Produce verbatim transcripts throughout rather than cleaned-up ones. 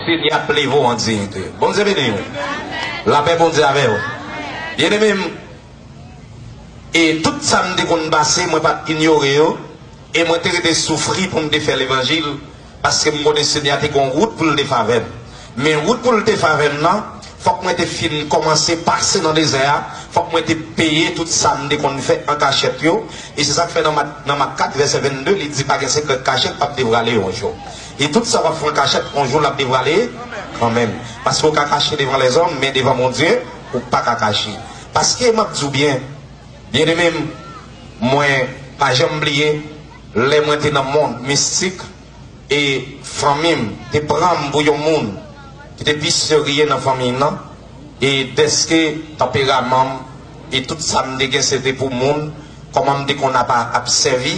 Senyè ap leve w an diyite. Bondye beni w. Lapè Bondye avè w. Byeneme m, e tout sa m te konn pase, mwen pa t inyore yo, e mwen te rete soufri pou m te fè levanjil, paske m konnen Senyè a te gen yon wout pou l te fè avè m. Men wout pou l te fè avè m nan, fòk mwen te fin kòmanse pase nan dezè a, fòk mwen te peye tout sa m te konn fè an kachèt yo, e se sa k fè nan Mak, nan Mak kat vèsè vennde, li di pa gen sekrè k kache k p ap devwale yon jou. E tout sa w ap fè an kachèt, yon jou l ap devwale kanmenm. Paske w ka kache devan lèzòm, men devan Bondye, ou pa ka kache. Paske m ap di w byen, byeneme m, mwen pa janm bliye lè mwen te nan mond mistik, e fanmi m te pran m pou yon moun ki te pi serye nan fanmi m nan, e dèske tanperaman m e tout sa m te gen se te pou moun, kòman m te konn ap, ap sèvi,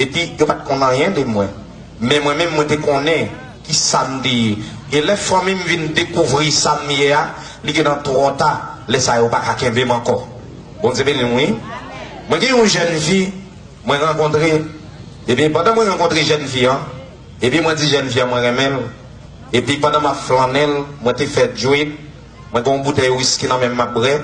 epi yo pa t konn anyen de mwen. Men mwen menm, mwen te konnen ki sa m te ye. E lè fanmi m vin dekouvri sa m ye a, li gentan twò ta. Lè sa a, yo pa ka kenbe m ankò. Bondye beni w, wi. Mwen gen yon jèn fi, mwen rankontre, epi pandan mwen rankontre jèn fi an, epi mwen di jèn fi an mwen renmen l, epi pandan m ap flannen l, mwen te fè djwet, mwen gen yon boutèy wiski nan men m m ap bwè,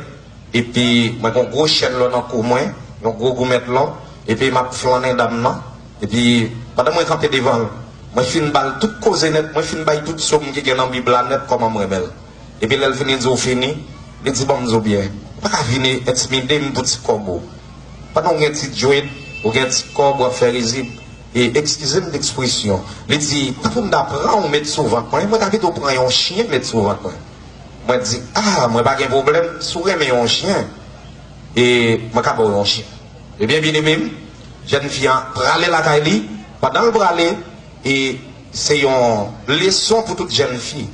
epi mwen gen yon gwo chèn lò nan kou mwen, yon gwo goumèt lò, epi m ap flannen dam nan, epi pandan mwen kanpe devan l, mwen fin ba l tout koze nèt, mwen fin bay tout sou m ki gen nan Bib la nèt kòman m renmen l. Epi lè l fini di w fini, li di, "Ban m di w byen, ou pa ka vin entimide m pou ti kòb ou. Pandan w gen ti djwet, ou gen ti kòb, w ap fè rizib." E eskize m lekspresyon. Li di, "Tanpri m ta pran w met sou vant mwen, mwen ta pito pran yon chen met sou vant mwen." Mwen di, "A, mwen pa gen pwoblèm, si w renmen yon chen, e mwen ka ba w yon chen." Ebyen, byeneme m, jèn fi an prale lakay li. Pandan l prale, e se yon leson pou tout jèn fi.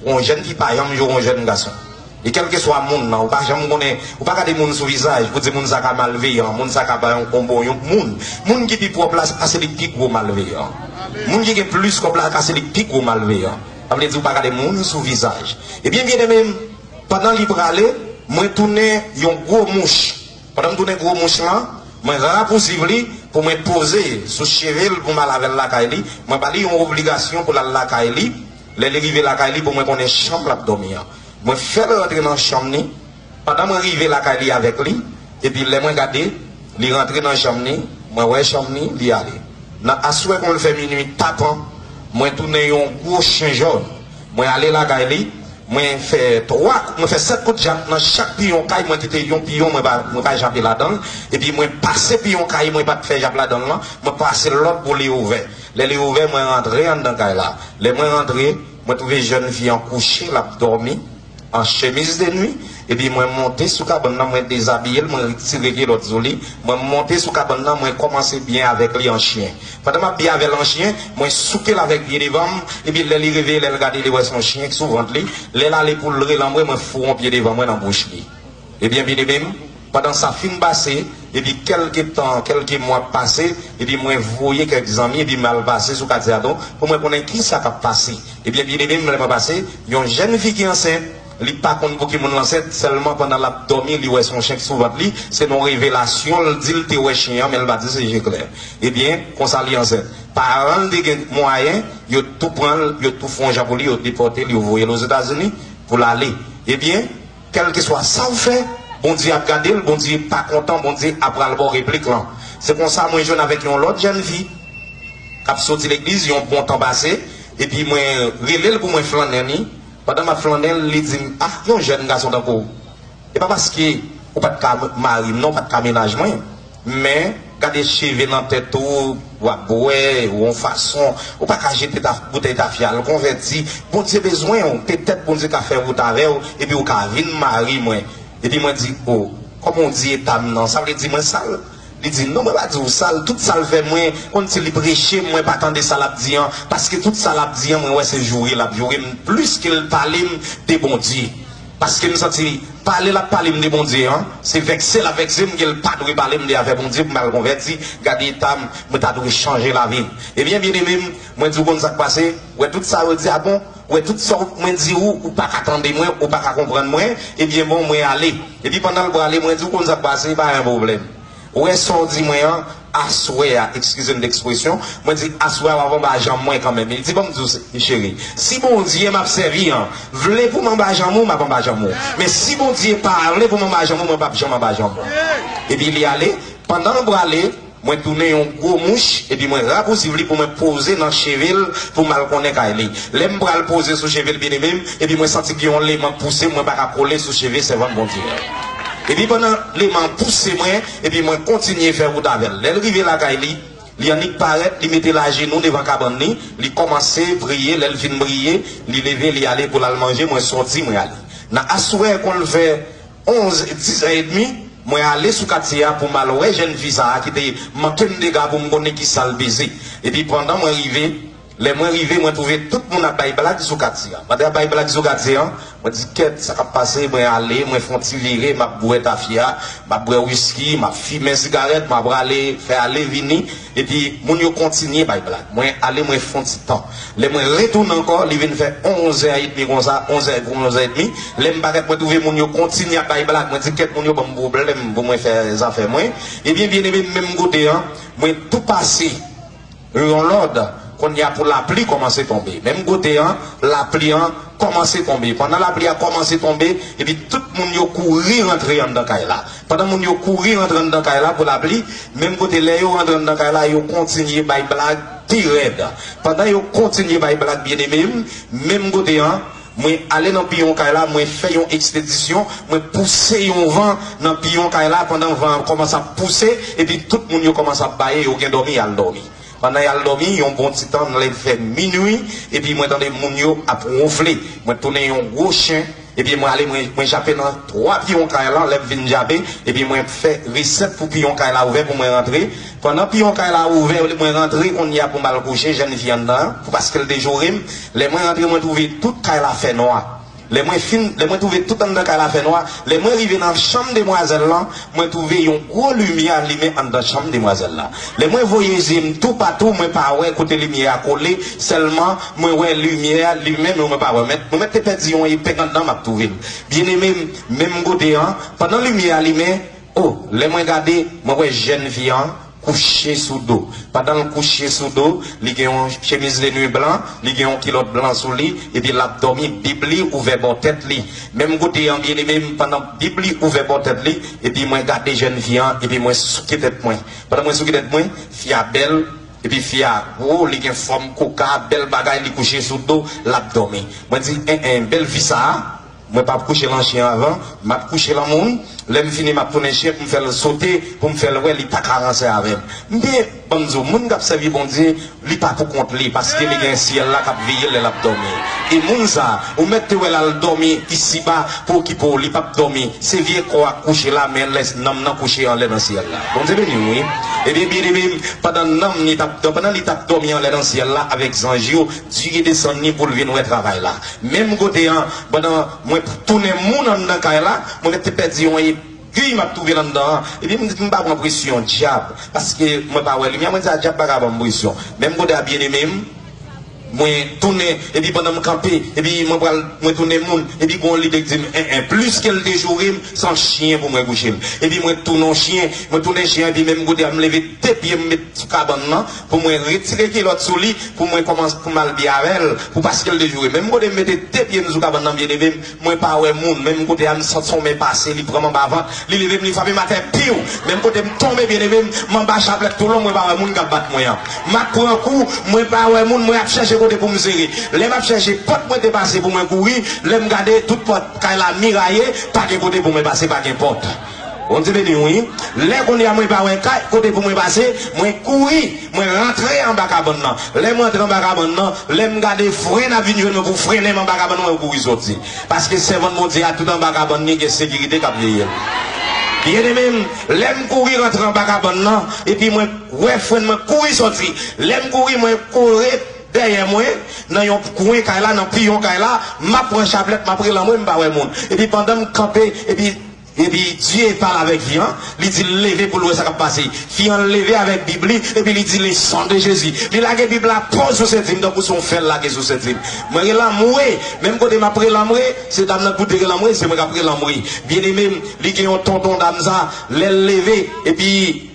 Yon jèn fi pa janm jwe yon jèn gason. E kèlkeswa moun nan, ou pa janm konnen, ou pa gade moun sou vizaj pou di moun sa ka malveyan, moun sa ka ba yon konbo, yon moun. Moun ki pi pwòp la, se li k pi gwo malveyan. Moun ki gen plis kòb la, se li k pi gwo malveyan. Sa vle di ou pa gade moun sou vizaj. Ebyen, byeneme m, pandan li prale, mwen tounen yon gwo mouch. Pandan m tounen gwo mouch lan, mwen rapousiv li pou mwen poze sou cheve l pou m al avè l lakay li. Mwen ba li yon obligasyon pou l al lakay li. Lè li rive lakay li, pou mwen konnen chanm l ap dòmi an. Mwen fè l rantre nan chanm li. Pandan mwen rive lakay li avèk li, epi lè mwen gade, li rantre nan chanm li, mwen wè chanm li, li ale. Nan aswè kon l fè minui tapan, mwen tounen yon gwo chen jòn. Mwen ale lakay li, mwen fè twa, mwen fè sèt kout jab nan chak piyon kay, mwen kite yon piyon, mwen pa, mwen pa jape ladan l. Epi mwen pase piyon kay, mwen pa t fè jab ladan l lan, mwen pase lòt bò li ouvè. Lè li ouvè, mwen rantre anndan kay la. Lè mwen rantre, mwen twouve jèn fi an kouche, l ap dòmi, an chemiz de nwi, epi mwen monte sou kabann nan, mwen dezabiye l, mwen retire kilòt sou li, mwen monte sou kabann nan, mwen kòmanse byen avèk li an chen. Pandan m ap byen avè l an chen, mwen souke l avèk pye devan m, epi lè li reveye, lè l gade, li wè se yon chen k sou vant li. Lè l ale pou l relanbre, mwen foure yon pye devan mwen nan bouch li. Ebyen, byeneme m, pandan sa fin pase, epi kèlke tan, kèlke mwa pase, epi mwen voye kèk zanmi, epi m al pase sou katye a tou, pou mwen konnen ki sa k ap pase. Ebyen, byeneme m, lè mwen pase, yon jèn fi ki ansent, li pa konn pou ki moun l ansent, sèlman pandan l ap dòmi, li wè se yon chen k sou vant li, se nan yon revelasyon l di l te wè chen an, men l pa di se je klè. Ebyen, konsa li ansent. Paran l te gen mwayen, yo tou pran l, yo tou fè yon jan pou li, yo depòte l, yo voye l Ozetazini pou l ale. Ebyen, kèlkeswa sa w fè, Bondye ap gade l, Bondye pa kontan, Bondye ap pral ba w replik lan. Se konsa mwen jwenn avèk yon lòt jèn fi k ap soti legliz yon bon tan pase, epi mwen rele l pou mwen flannen li. Pandan m ap flannen l, li di m, "Ah, yon jèn gason tankou w, e pa paske ou pa t ka mari m non, ou pa t ka mennaj mwen, men gade cheve nan tèt ou, w ap bwè, ou yon fason, ou pa ka jete ta, boutèy tafya, al konvèti. Bondye bezwen w, petèt Bondye ka fè wout avè w, epi ou ka vin mari mwen." Epi mwen di, "O, kòman w di eta m nan? Sa vle di mwen sal?" Li di, "Non, mwen pa di w sal, tout sa l fè mwen, kòmsi li preche m, mwen pa tande sa l ap di an, paske tout sa l ap di an, mwen wè se joure l ap joure m, plis ke l pale m de Bondye." Paske m santi pale l ap pale m de Bondye an, se vèkse l ap vèkse m ke l pa dwe pale m de afè Bondye pou m al konvèti. Gade eta m, mwen ta dwe chanje lavi m. Ebyen, byeneme m, mwen di w konn sa k pase, wè tout sa yo di a bon, wè tout sa mwen di ou, ou pa ka tande mwen, ou pa ka konprann mwen, ebyen bon, mwen ale. Epi pandan l prale, mwen di w konn sa k pase, pa gen pwoblèm. Ou wè sa w di mwen an, Aswè a, excusez-moi d'expression, mwen di, aswè a w ap anba janm mwen kanmenm. Li di, ban m di w, cheri, si Bondye m ap sèvi an vle pou m anba janm ou, m ap anba janm ou. Men si Bondye pa vle pou m anba janm ou, mwen p ap janm anba janm ou. Epi li ale, pandan l prale, mwen tounen yon gwo mouch, epi mwen rapousiv li pou mwen poze nan cheve l, pou m al konnen kay li. Lè m pral poze sou cheve l, byeneme m, epi mwen santi gen yon leman k pouse m, mwen pa ka kole sou cheve sèvant Bondye an. Epi pandan leman an pouse mwen, epi mwen kontinye fè wout avè l. Lè l rive lakay li, li annik parèt, li mete l ajenou devan kabann li, li kòmanse priye, lè l fin priye, li leve, li ale pou l al manje, mwen sòti, mwen ale. Nan aswè, konn l fè onz, dis è edmi, mwen ale sou katye a pou m al wè jèn fi sa a ki te manke m dega pou m konnen kisa l peze. Epi pandan mwen rive, lè mwen rive, mwen twouve tout moun ap bay blag sou katye a. Pandan y ap bay blag sou katye a, mwen di, kèt, sa k ap pase? Mwen ale, mwen fè yon ti vire, m ap bwè tafya, m ap bwè wiski, m ap fimen sigarèt, m ap prale, fè ale vini. Epi moun yo kontinye bay blag. Mwen ale, mwen fè yon ti tan. Lè mwen retounen ankò, li vin fè onz è edmi konsa, onz è, onz è edmi. Lè m parèt, mwen twouve moun yo kontinye ap bay blag. Mwen di, kèt, moun yo ban m pwoblèm pou mwen fè zafè mwen. Ebyen, byeneme m, menm kote an, mwen tou pase yon lòd, kounye a pou lapli kòmanse tonbe. Menm kote an, lapli an kòmanse tonbe. Pandan lapli a kòmanse tonbe, epi tout moun yo kouri rantre anndan kay la. Pandan moun yo kouri rantre anndan kay la pou lapli, menm kote lè yo rantre anndan kay la, yo kontinye bay blag pi rèd. Pandan yo kontinye bay blag, byeneme m, menm kote an, mwen ale nan piyon kay la, mwen fè yon ekspedisyon, mwen pouse yon van nan piyon kay la, pandan van an kòmanse ap pouse, epi tout moun yo kòmanse ap baye, yo gen dòmi, y al dòmi. Pandan y al dòmi, yon bon ti tan, lè l fè minui, epi mwen tande moun yo ap wonfle. Mwen tounen yon gwo chen, epi mwen ale, mwen, mwen jape nan twa piyon kay la, lè m fin jape, epi mwen fè resèt pou piyon kay la ouvè pou mwen rantre. Pandan piyon kay la ouvè, mwen rantre, kounye a pou m al kouche, jèn fi anndan an, pou paske l te joure m. Lè mwen rantre, mwen twouve tout kay la fè nwa. Lè mwen fin, lè mwen twouve tout anndan kay la fè nwa, lè mwen rive nan chanm demwazèl lan, mwen twouve yon gwo limyè limen anndan chanm demwazèl la. Lè mwen voye zye m toupatou, mwen pa wè kote limyè a kole, sèlman mwen wè limyè a limen, men mwen pa wè. Mèt, mwen mèt te pèdi yon epeng anndan, m ap twouve l. Byeneme m, menm kote an, pandan limyè a limen, o, lè mwen gade, mwen wè jèn fi an kouche sou do. Pandan l kouche sou do, li gen yon chemiz de nuit blan, li gen yon kilòt blan sou li, epi l ap dòmi, bib li ouvè bò tèt li. Menm kote an, byeneme m, pandan bib li ouvè bò tèt li, epi mwen gade jèn fi an, epi mwen souke tèt mwen. Pandan mwen souke tèt mwen, fi a bèl, epi fi a gwo, li gen fòm koka, bèl bagay, li kouche sou do, l ap dòmi. Mwen di, en, en, bèl fi sa a, mwen p ap kouche l an chen avan, m ap kouche l an moun. Lè m fini, m ap tounen chen pou m fè l sote, pou m fè l wè li pa ka ranse avè m. Men, ban m di w, moun k ap sèvi Bondye, li pa pou kont li, paske li gen syèl la k ap veye l lè l ap dòmi. E moun sa a, ou mèt te wè l al dòmi isiba pou okipe w, li p ap dòmi. Se vye kò a k kouche la, men lè nanm nan kouche anlè nan syèl la. Bondye beni w, wi. Ebyen, byeneme m, pandan nanm li t ap, pandan li t ap dòmi anlè nan syèl la avèk zanj yo, Dye desann li pou l vin wè travay la. Menm kote an, pandan mwen tounen moun anndan kay la, mwen mèt te pèdi yon egi m ap twouve l anndan an. Epi m di, m pa pran presyon dyab, paske mwen pa wè limyè. Mwen di, a, dyab pa ka ban m presyon. Menm kote a, byeneme m, mwen tounen, epi pandan m kanpe, epi mwen pral, mwen tounen moun, epi gon lide k di m, en, en, plis ke l te joure m, se yon chen pou mwen kouche l. Epi mwen tounen yon chen, mwen tounen chen, epi menm kote a, m leve de pye m met sou kabann nan, pou mwen retire kilòt sou li, pou mwen kòmanse, pou m al byen avè l, pou paske l te joure. Menm kote m mete de pye m sou kabann nan, byeneme m, mwen pa wè moun. Menm kote a, m santi yon men pase, li pran m anba vant, li leve m, li frape m atè, piw! Menm kote m tonbe, byeneme m, m anba chaplèt toulon, mwen pa wè moun k ap bat mwen an. M ap pran kou, mwen pa wè moun, mwen ap chèche kote pou m sere. Lè m ap chèche pòt mwen te pase pou mwen kouri, lè m gade tout pòt kay la miraye, pa gen kote pou mwen pase, pa gen pòt. Bondye beni w, wi. Lè kounye a mwen pa wè kay, kote pou mwen pase, mwen kouri, mwen rantre anba kabann nan. Lè m rantre anba kabann nan, lè m gade fren ap vin jwenn mwen pou frennen m anba kabann nan, mwen kouri soti. Paske sèvant Bondye a tout anba kabann li gen sekirite k ap veye l. Byeneme m, lè m kouri rantre anba kabann nan, epi mwen wè fren mwen kouri soti. Lè m kouri, mwen kore dèyè mwen, nan yon kwen kay la, nan piyon kay la, m ap pran chaplèt, m ap rele anmwe, m pa wè moun. Epi pandan m kanpe, epi Epi Dye pale avèk fi an, li di l leve pou l wè sa k ap pase. Fi an leve avèk Bib li, epi li di, le sang de Jésus. Li lage Bib la, poz sou senti m, tankou se yon fè l lage sou senti m. Mwen rele anmwe, menm kote m ap rele anmwe, se dam nan k pou te rele anmwe, se mwen k ap rele anmwe. Byeneme m, li gen yon tonton dam sa, lè l leve, epi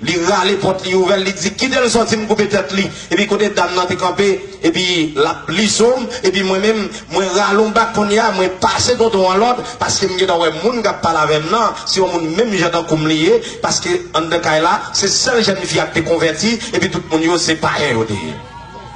li rale pòt li ouvè l, li di, kite l sòti, m koupe tèt li. Epi kote dam nan te kanpe, epi l ap li sou m, epi mwen menm, mwen rale yon bak kounye a, mwen pase tonton an lòd, paske m gentan wè moun k ap pale avè m nan, se yon moun menm jan tankou m li ye, paske anndan kay la, se sèl jèn fi a k te konvèti, epi tout moun yo se payen yo te ye.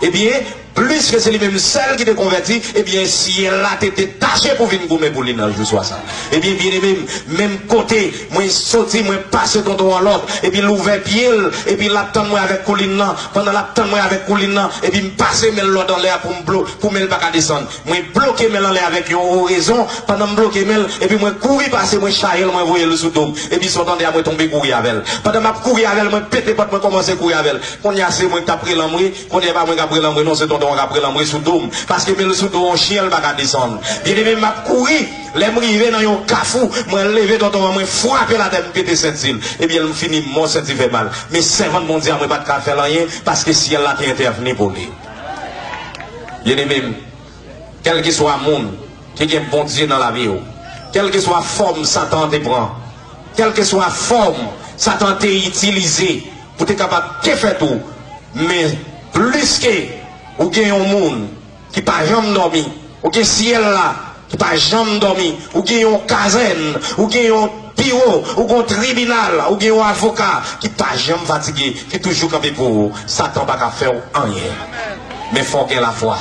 Ebyen, pliske se li menm sèl ki te konvèti, ebyen, syèl la te detache pou vin goumen pou li nan jou swa sa. Ebyen, byeneme m, menm kote, mwen soti, mwen pase tonton an lòd, epi l ouvè pye l, epi l ap tann mwen avèk koulin nan, pandan l ap tann mwen avèk koulin nan, epi m pase men l lòd anlè a pou m blo-, pou men l pa ka desann. Mwen bloke men l anlè avèk yon orezon, pandan m bloke men l, epi mwen kouri pase, mwen chaje l, mwen voye l sou do m. Epi sa w tande a, mwen tonbe kouri avè l. Pandan m ap kouri avè l, mwen pete pòt, mwen kòmanse kouri avè l. Kounye a, se mwen k t ap rele anmwe, kounye a, e pa mwen k ap rele anmwe, non, se tonton an k ap rele anmwe sou do m. Paske men l sou do yon chen, l pa ka desann. Byeneme, m ap kouri. Lè m rive nan yon kafou, mwen leve tonton an, mwen frape l atè, m pete senti l. Ebyen, m fini mò, senti fè mal. Men sèvant Bondye a, mwen pa t ka fè l anyen, paske syèl la te entèvni pou li. Byeneme m, kèlkeswa moun ki gen Bondye nan lavi w, kèlkeswa fòm Satan te pran, kèlkeswa fòm Satan te itilize pou te kapab defèt ou, men pliske ou gen yon moun ki pa janm dòmi, ou gen syèl la ki pa janm dòmi, ou gen yon kazèn, ou gen yon biwo, ou gen yon tribinal, ou gen yon avoka ki pa janm fatige, ki toujou kanpe pou ou, Satan pa ka fè w anyen. Men fò w gen lafwa.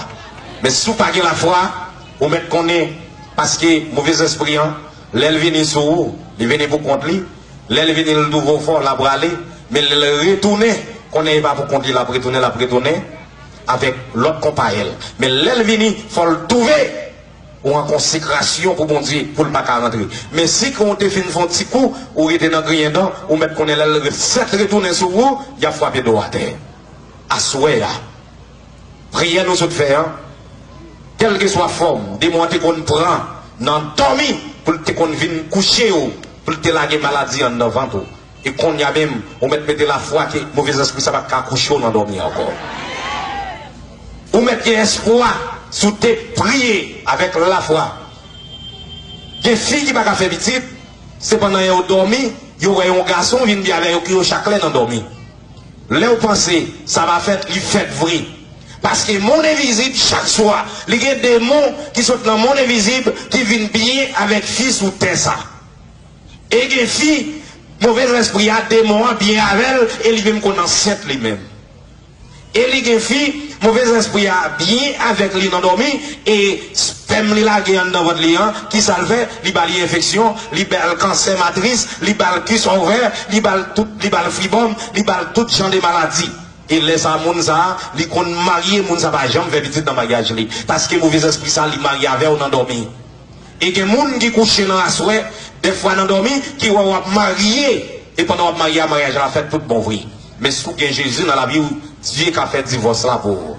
Men si w pa gen lafwa, ou mèt konnen, paske movèzespri an, lè l vini sou ou, li vini pou kont li. Lè l vini, l twouve w fò, l ap rale. Men lè l retounen, konnen e pa pou kont li l ap retounen, l ap retounen avèk lòt konpayèl. Men lè l vini, fò l twouve ou an konsekrasyon pou Bondye, pou l pa ka rantre. Men si ke w te fin fè yon ti kou, ou rete nan griyen dan, ou mèt konnen lè l sèt retounen sou ou, y ap frape do w atè. Aswè a, priyè nou sot fè an, kèlkeswa fòm demon an te konn pran nan dòmi, pou l te konn vin kouche w, pou l te lage maladi anndan vant ou. E kounye a menm, ou mèt mete lafwa ke movèzespri sa pa t ka kouche w nan dòmi ankò. Ou mèt gen espwa si w te priye avèk lafwa. Gen fi ki pa ka fè pitit, se pandan yo dòmi, yo wè yon gason vin byen avè yo, ki yo chak lè nan dòmi. Lè w panse sa pa fèt, li fèt vre. Paske monn envizib, chak swa, li gen demon ki sot nan monn envizib ki vin byen avèk fi sou tè sa. E gen fi, movèzespri a, demon an byen avè l, e li menm konn ansent li menm. E li gen fi, movèzespri a byen avèk li nan dòmi, e spèm li lage anndan vant li an, ki sa l fè? Li ba li enfeksyon, li ba l kansè matris, li ba l kis ovè, li ba l tout, li ba l fibòm, li ba l tout jan de maladi. E lè sa, moun sa, li konn marye, moun sa pa janm fè pitit nan maryaj li. Paske movèzespri sa, li marye avè w nan dòmi. E gen moun ki kouche nan aswè, dèfwa nan dòmi, ki wè w ap marye, e pandan w ap marye a, maryaj la fèt tout bon vre. Men si w gen Jezi nan lavi w, Dye ka fè divòs la pou ou.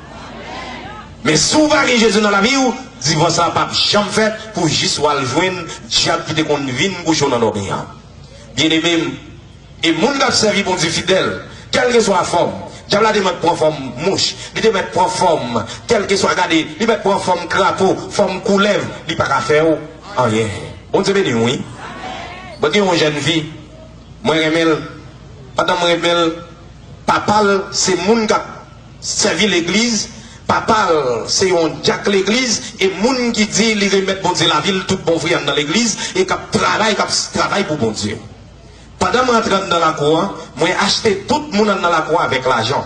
Men si w pa gen Jezi nan lavi w, divòs la p ap janm fèt pou jis w al jwenn dyab ki te konn vin kouche w nan dòmi an. Byeneme m, e moun k ap sèvi Bondye fidèl, kèlkeswa fòm, dyab la te mèt pran fòm mouch, li te mèt pran fòm, kèlkeswa, gade, li mèt pran fòm krapo, fòm koulèv, li pa ka fè w anyen. Bondye beni w, wi. Mwen gen yon jèn fi, mwen renmen l. Pandan mwen renmen l, papa l se moun k ap sèvi legliz, papa l se yon dyak legliz, e moun ki di li remèt Bondye lavi l tout bon vre anndan legliz, e k ap travay, k ap travay pou Bondye. Pandan mwen antre anndan lakou an, mwen achte tout moun anndan lakou an avèk lajan.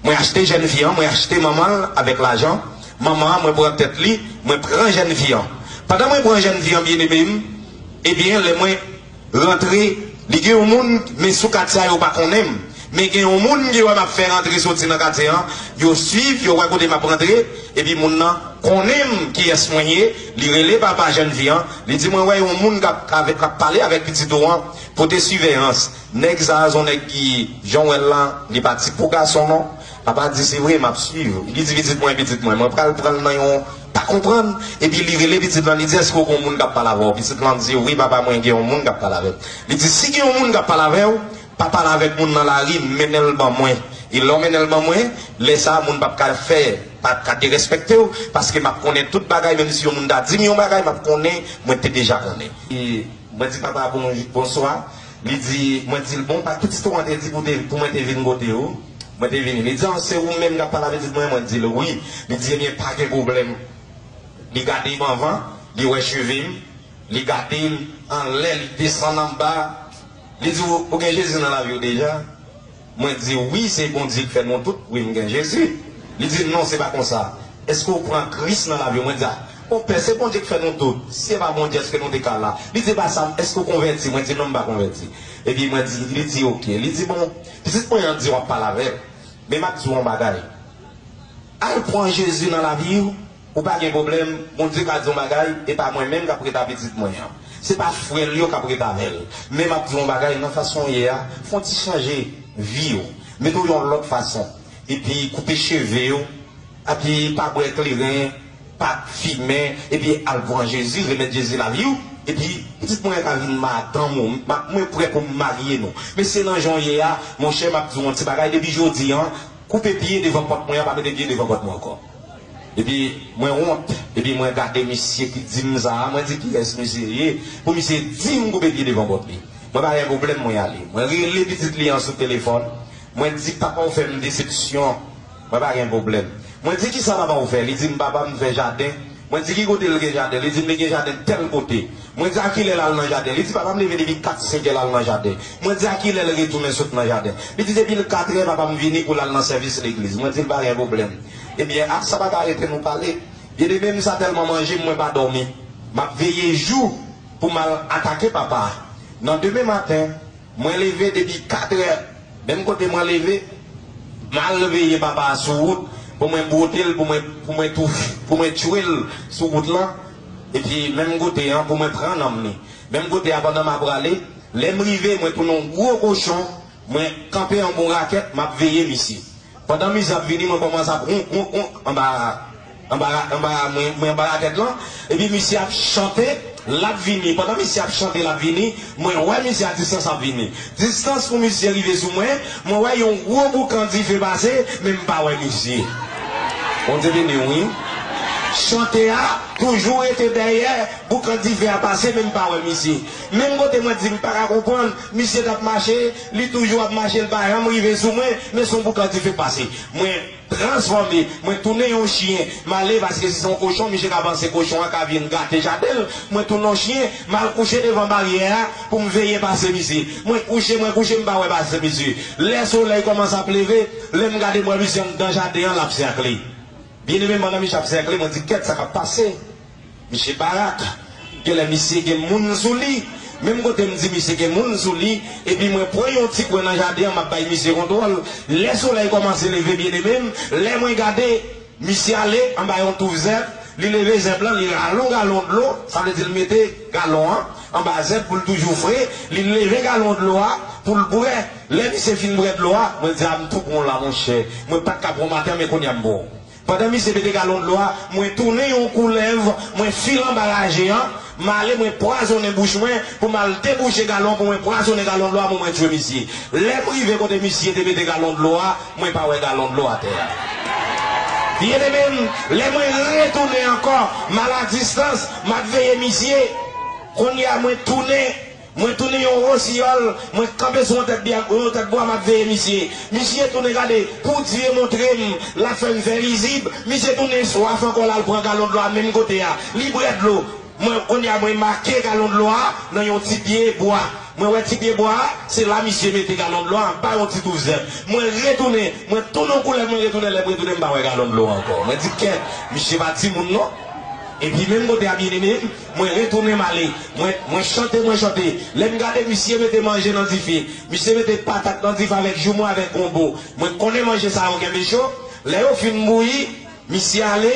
Mwen achte jèn fi an, mwen achte manman l avèk lajan. Manman an, mwen pran tèt li, mwen pran jèn fi an. Pandan mwen pran jèn fi an, byeneme m, ebyen, lè mwen rantre, li gen yon moun, men sou katye a, yo pa konnen m. Men gen yon moun ki wè m ap fè rantre soti nan katye an, yo swiv, yo wè kote m ap rantre, epi moun nan konnen m kiyès mwen ye, li rele papa jèn fi an, li di, mwen wè yon moun k ap, k ap pale avèk pitit ou an, pote siveyans. Nèg sa a se yon nèg ki, jan w wè l la, li pa ti pou gason non. Papa di, se vre, m ap swiv. Li di pitit mwen, pitit mwen, mwen pral pran l nan yon pa konprann, epi li rele pitit lan, li di, "Èske w gen yon moun k ap pale avè w?" Pitit lan di, "Wi, papa, mwen gen yon moun k ap pale avè m." Li di, "Si gen yon moun k ap pale avè w, pa pale avèk moun nan lari, mennen l ban mwen. E lè w mennen l ban mwen, lè sa a, moun p ap ka fè, p ap ka derespèkte w, paske m ap konnen tout bagay, menm si yon moun ta di m yon bagay, m ap konnen, mwen te deja konnen." E mwen di, "Papa, bon, bonswa." Li di, mwen di l, "Bon, pa, pitit ou an te di pou te, pou mwen te vin kote ou?" Mwen te vini. Li di, "An, se ou menm k ap pale avèk pitit mwen?" Mwen di l, "Wi." Li di, "Ebyen, pa gen pwoblèm." Li gade m anvan, li wè cheve m, li gade m anlè, li desann anba. Li di, "Ou, ou gen Jezi nan lavi w deja?" Mwen di, "Wi, se Bondye ki fè nou tout. Wi, m gen Jezi." Li di, "Non, se pa konsa. Èske w pran Kris nan lavi w?" Mwen di, "A, monpè, se Bondye ki fè nou tout. Si se pa Bondye, èske nou te ka la?" Li di, "Pa sa, èske w konvèti?" Mwen di, "Non, m pa konvèti." Epi mwen di, li di, "Oke." Li di, "Bon, pitit mwen an di w ap pale avè l. Men m ap di w yon bagay. Al pran Jezi nan lavi w, ou pa gen pwoblèm, Bondye ka di yon bagay, e pa mwen menm k ap ret a pitit mwen an. Se pa frè l yo k ap ret avè l. Men m ap di w yon bagay, nan fason w ye a, fè yon ti chanje vi w. Mete w yon lòt fason. Epi koupe cheve w, epi pa bwè kleren, pa fimen, epi al pran Jezi, remèt Jezi lavi w, epi pitit mwen an ka vin madanm ou, m-, mwen prè pou m marye nou. Men se nan jan w ye a, monchè, m ap di w yon ti bagay, depi jodi an, koupe pye devan pòt mwen an, pa mete pye devan pòt mwen ankò. Epi mwen wont, epi mwen gade misye ki di m sa a, mwen di, "Kiyès misye ye pou misye di m koupe pye devan pòt li?" Mwen pa gen pwoblèm, mwen ale. Mwen rele pitit li an sou telefòn, mwen di, "Papa, ou fè m desepsyon." Mwen pa gen pwoblèm. Mwen di, "Kisa papa ou fè?" Li di m, "Papa m fè jaden." Mwen di, "Ki kote l gen jaden?" Li di m, "Li gen jaden tèl kote." Mwen di, "A kilè l al nan jaden?" Li di, "Papa m leve depi kat, senk è l al nan jaden." Mwen di, "A kilè l retounen sot nan jaden?" Li di, "Depi l kat è, papa m vini pou l al nan sèvis legliz." Mwen di l, "Pa gen pwoblèm." Ebyen, ap sa pa ka rete nou pale. Byeneme m, sa tèlman manje m, mwen pa dòmi. M ap veye jou pou m al atake papa a. Nan demen maten, mwen leve depi kat è, menm kote mwen leve, m al veye papa a sou wout, pou mwen bwote l, pou mwen, pou mwen tou, pou mwen tchwe l sou wout lan, epi menm kote an, pou mwen pran nanm li. Menm kote a, pandan m ap prale, lè m rive, mwen tounen yon gwo kochon, mwen kanpe an bon rakèt, m ap veye misye. Pandan misye ap vini, mwen kòmanse ap wonk, wonk, wonk, anba, anba, anba, mwen, mwen anba rakèt lan. Epi misye ap chante, l ap vini. Pandan misye ap chante, l ap vini, mwen wè misye a distans ap vini. Distans pou misye rive sou mwen, mwen wè yon gwo boukan dife pase, men m pa wè misye. Bondye beni w, wi. Chante a toujou rete dèyè, boukan dife a pase, men m pa wè misye. Menm kote mwen di m pa ka konprann, misye t ap mache, li toujou ap mache, li pa janm rive sou mwen, men se yon boukan dife k pase. Mwen transfòme, mwen tounen yon chyen, m ale paske si se yon kochon, misye ka panse kochon an ka vin gate jaden l, mwen tounen yon chyen, m al kouche devan baryè a pou m veye pase misye. Mwen kouche, mwen kouche, m pa wè pase misye. Lè solèy kòmanse ap leve, lè m gade m wè misye anndan jaden an, l ap sèkle. Byeneme m, pandan misye ap sèkle, mwen di, "Kèt, sa k ap pase?" Misye barak. Genlè misye gen moun sou li. Menm kote m di misye gen moun sou li, epi mwen pran yon ti kwen nan jaden an, m ap bay misye kontwòl. Lè solèy kòmanse leve, byeneme m, lè mwen gade, misye ale anba yon touf zèb, li leve zèb lan, li rale yon galon dlo, sa vle di l mete galon an anba zèb pou l toujou fre, li leve galon dlo a pou l bwè. Lè misye fin bwè dlo a, mwen di, "A, m tou bon la, monchè. Mwen pa t ka bon maten, men kounye a m bon." Pandan misye mete galon dlo a, mwen tounen yon koulèv, mwen file anba raje an, m ale, mwen pwazonnen bouch mwen pou m al debouche galon, pou mwen pwazonnen galon dlo a, pou mwen tchwe misye. Lè m rive kote misye te mete galon dlo a, mwen pa wè galon dlo atè a. Byeneme m, lè mwen retounen ankò, m al a distans, m ap veye misye. Kounye a, mwen tounen, mwen tounen yon wosiyòl, mwen kanpe sou yon tèt bwa, yon tèt bwa, m ap veye misye. Misye tounen gade, pou Dye montre m, l ap fè m fè rizib. Misye tounen swaf ankò, l al pran galon dlo a menm kote a. Li bwè dlo. Mwen, kounye a, mwen make galon dlo a nan yon ti pye bwa. Mwen wè ti pye bwa a, se la misye mete galon dlo a anba yon ti touf zèb. Mwen retounen, mwen tounen yon koulèv, mwen retounen, lè m retounen, m pa wè galon dlo a ankò. Mwen di, "Kèt, misye pa timoun non." Epi menm kote a, byeneme m, mwen retounen m ale. Mwen, mwen chante, mwen chante. Lè m gade, misye mete manje nan dife. Misye mete patat nan dife avèk joumou, avèk gonbo. Mwen konnen manje sa yo kenbe cho. Lè yo fin bouyi, misye ale,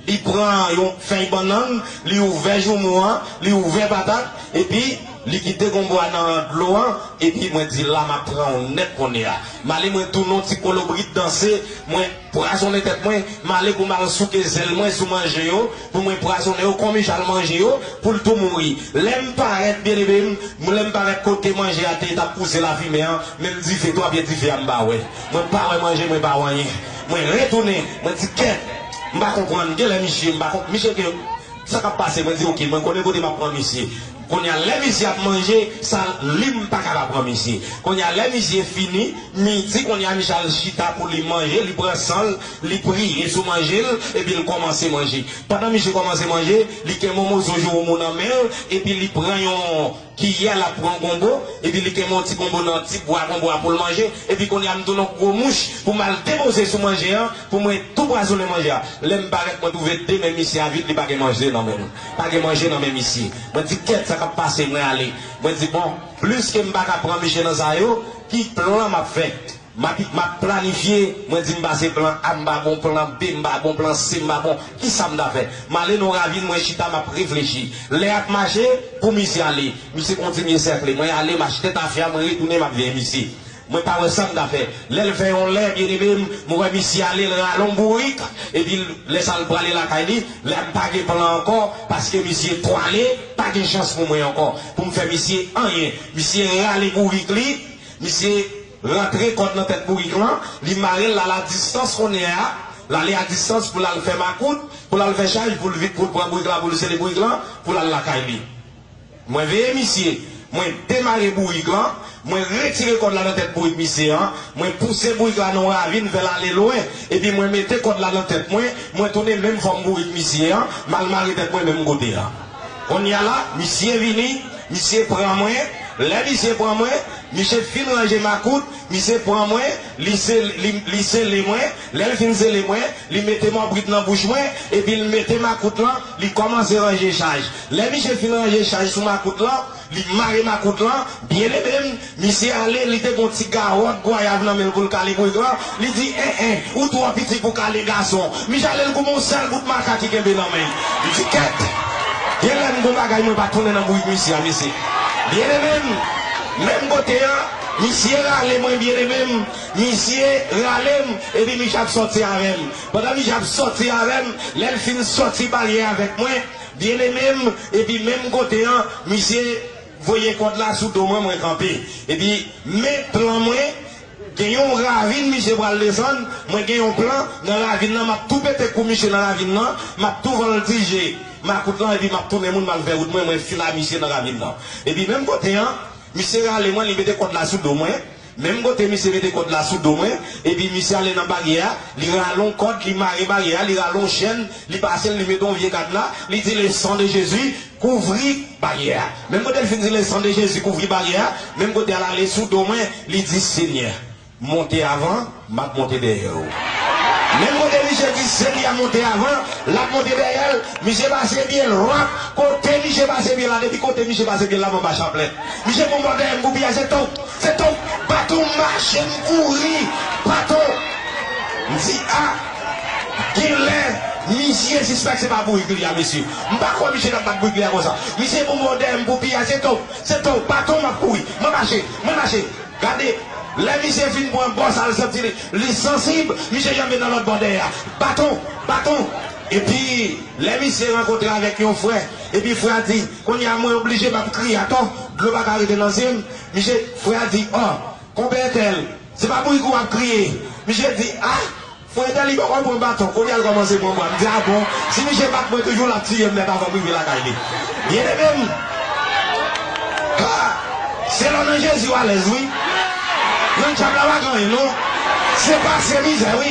li pran yon fèy bannann, li ouvè joumou an, li ouvè patat, epi Li kite gonbo a nan dlo a, epi mwen di, la m ap pran w nèt kounye a. M ale mwen tounen yon ti kolobrit danse, mwen pwazonnen tèt mwen, m ale pou m al souke zèl mwen sou manje yo, pou mwen pwazonnen yo, kon Michal manje yo, pou l tou mouri. Lè m parèt, byeneme m, lè m parèt kote manje a te, t ap pouse lafimen an, menm dife, twa pye dife a m pa wè. Mwen pa wè manje, mwen pa wè anyen. Mwen retounen, mwen di, kèt, m pa konprann, genlè misye, m pa konp-, misye gen, sa k ap pase, mwen di, oke, mwen konnen kote m ap pran misye. Kounye a, lè misye ap manje, sa li m pa ka pa pran misye. Kounye a, lè misye fini, midi, kounye a, misye al chita pou li manje, li pran san l, li priye sou manje l, epi l kòmanse manje. Pandan misye kòmanse manje, li kenbe yon moso jowomou nan men l, epi li pran yon kiyè, l ap pran gonbo, epi li kenbe yon ti gonbo nan ti bwa gonbo a pou l manje, epi kounye a, m tounen yon gwo mouch pou m al depoze sou manje an, pou mwen tou pwazonnen manje a. Lè m parèt, mwen twouve de men misye a vid, li pa gen manje nan men l. Pa gen manje nan men misye. Mwen di, kèt, sa k ap pase, mwen ale. Mwen di, bon, pliske m pa ka pran misye nan sa yo, ki plan m ap fè? M ap, m ap planifye, mwen di, m pase plan A, m pa bon, plan B, m pa bon, plan C, m pa bon. Kisa m ta fè? M ale nan ravin, mwen chita, m ap reflechi. Lè ap mache, pou misye ale. Misye kontinye sèkle. Mwen ale, m achte tafya, mwen retounen, m ap veye misye. Mwen pa wè sa m ta fè. Lè l fè yon lè, byeneme m, mwen wè misye ale, l rale yon bourik, epi l, lè sa l prale lakay li, lè m pa gen plan ankò, paske misye twale, pa gen chans pou mwen ankò, pou m fè misye anyen. Misye rale bourik li, misye rantre kòd nan tèt bourik lan, li mare l, l al a distans kounye a, l ale a distans pou l al fè makout, pou l al fè chaj, pou l vin, pou l pran bourik la, pou l sele bourik lan, pou l al lakay li. Mwen veye misye, mwen demare bourik lan, mwen retire kòd la nan tèt bourik misye an, mwen pouse bourik la nan yon ravin, fè l ale lwen, epi mwen mete kòd la nan tèt mwen, mwen tounen menm fòm bourik misye an, m al mare tèt mwen menm kote a. Kounye a la, misye vini, misye pran mwen, lè misye pran mwen, misye fin ranje makout, misye pran mwen, li sel-, li, li sele mwen, lè l fin sele mwen, li mete mòbrit nan bouch mwen, epi l mete makout lan, li kòmanse ranje chaj. Lè misye fin ranje chaj sou makout lan, li mare makout lan, byeneme m, misye ale, li te gon ti gawòt gwayav nan men l pou l kale bourik lan, li di, en, en, ou twò piti pou kale gason. Misye ale l koupe yon sèl bout maka ki kenbe nan men l. Li di, kèt! Genlè m gon bagay mwen pa tounen nan bourik misye a, mesye. Byeneme m, menm kote an, misye rale mwen, byeneme m, misye rale m, epi misye ap sòti avè m. Pandan misye ap sòti avè m, lè l fin sòti baryè avèk mwen, byeneme m, epi menm kote an, misye voye kòd la sou do mwen, mwen kanpe. Epi, men plan mwen, gen yon ravin misye pral desann, mwen gen yon plan, nan ravin nan, m ap tou pete kou misye nan ravin nan, m ap tou voltije makout lan, epi m ap tounen moun, m al fè wout mwen, mwen file a misye nan ravin nan. Epi menm kote an, misye rale mwen, li mete kòd la sou do mwen, menm kote misye mete kòd la sou do mwen, epi misye ale nan baryè a, li rale yon kòd, li mare baryè a, li rale yon chèn, li pase l, li mete yon vye kadna, li di, le sang de Jésus, kouvri baryè a. Menm kote l fin di, le sang de Jésus, kouvri baryè a, menm kote a l ale sou do mwen, li di, Senyè, monte avan, m ap monte dèyè w. Menm kote misye di, Senyè, monte avan, l ap monte dèyè l, misye pase pye l, wap, kote misye pase pye l la, depi kote misye pase pye l la, m anba chaplèt. Misye pran m bò dèyè m pou piyaje tou. Se tou, baton m mache, m kouri, baton. M di, a, genlè, misye sispèk se pa bourik li a, mesye. M pa kwè misye t ap bat bourik li a konsa. Misye pou m odè m pou piyay, se tou, se tou, baton m ap kouri. Mwen mache, mwen mache. Gade, lè misye fin pran bò sa, l santi li, li sansib, misye janbe nan lòt bò dèyè a. Baton, baton. Epi, lè misye rankontre avèk yon frè, epi frè a di, kounye a mwen oblije m ap kriye atò, dlo pa ka rete nan zye m. Misye, frè a di, ò, Konpè entèl, se pa bourik ou ap kriye. Misye di, a, frè entèl li poko pran baton, kounye a l kòmanse pran bwa. M di, a bon, si misye bat mwen toujou, l ap tiye m nèt avan m rive lakay li. Byeneme m, ha, se lè w nan Jezi w alèz, wi. Nan dyab la pa gen anyen, non. Se pase mizè, wi.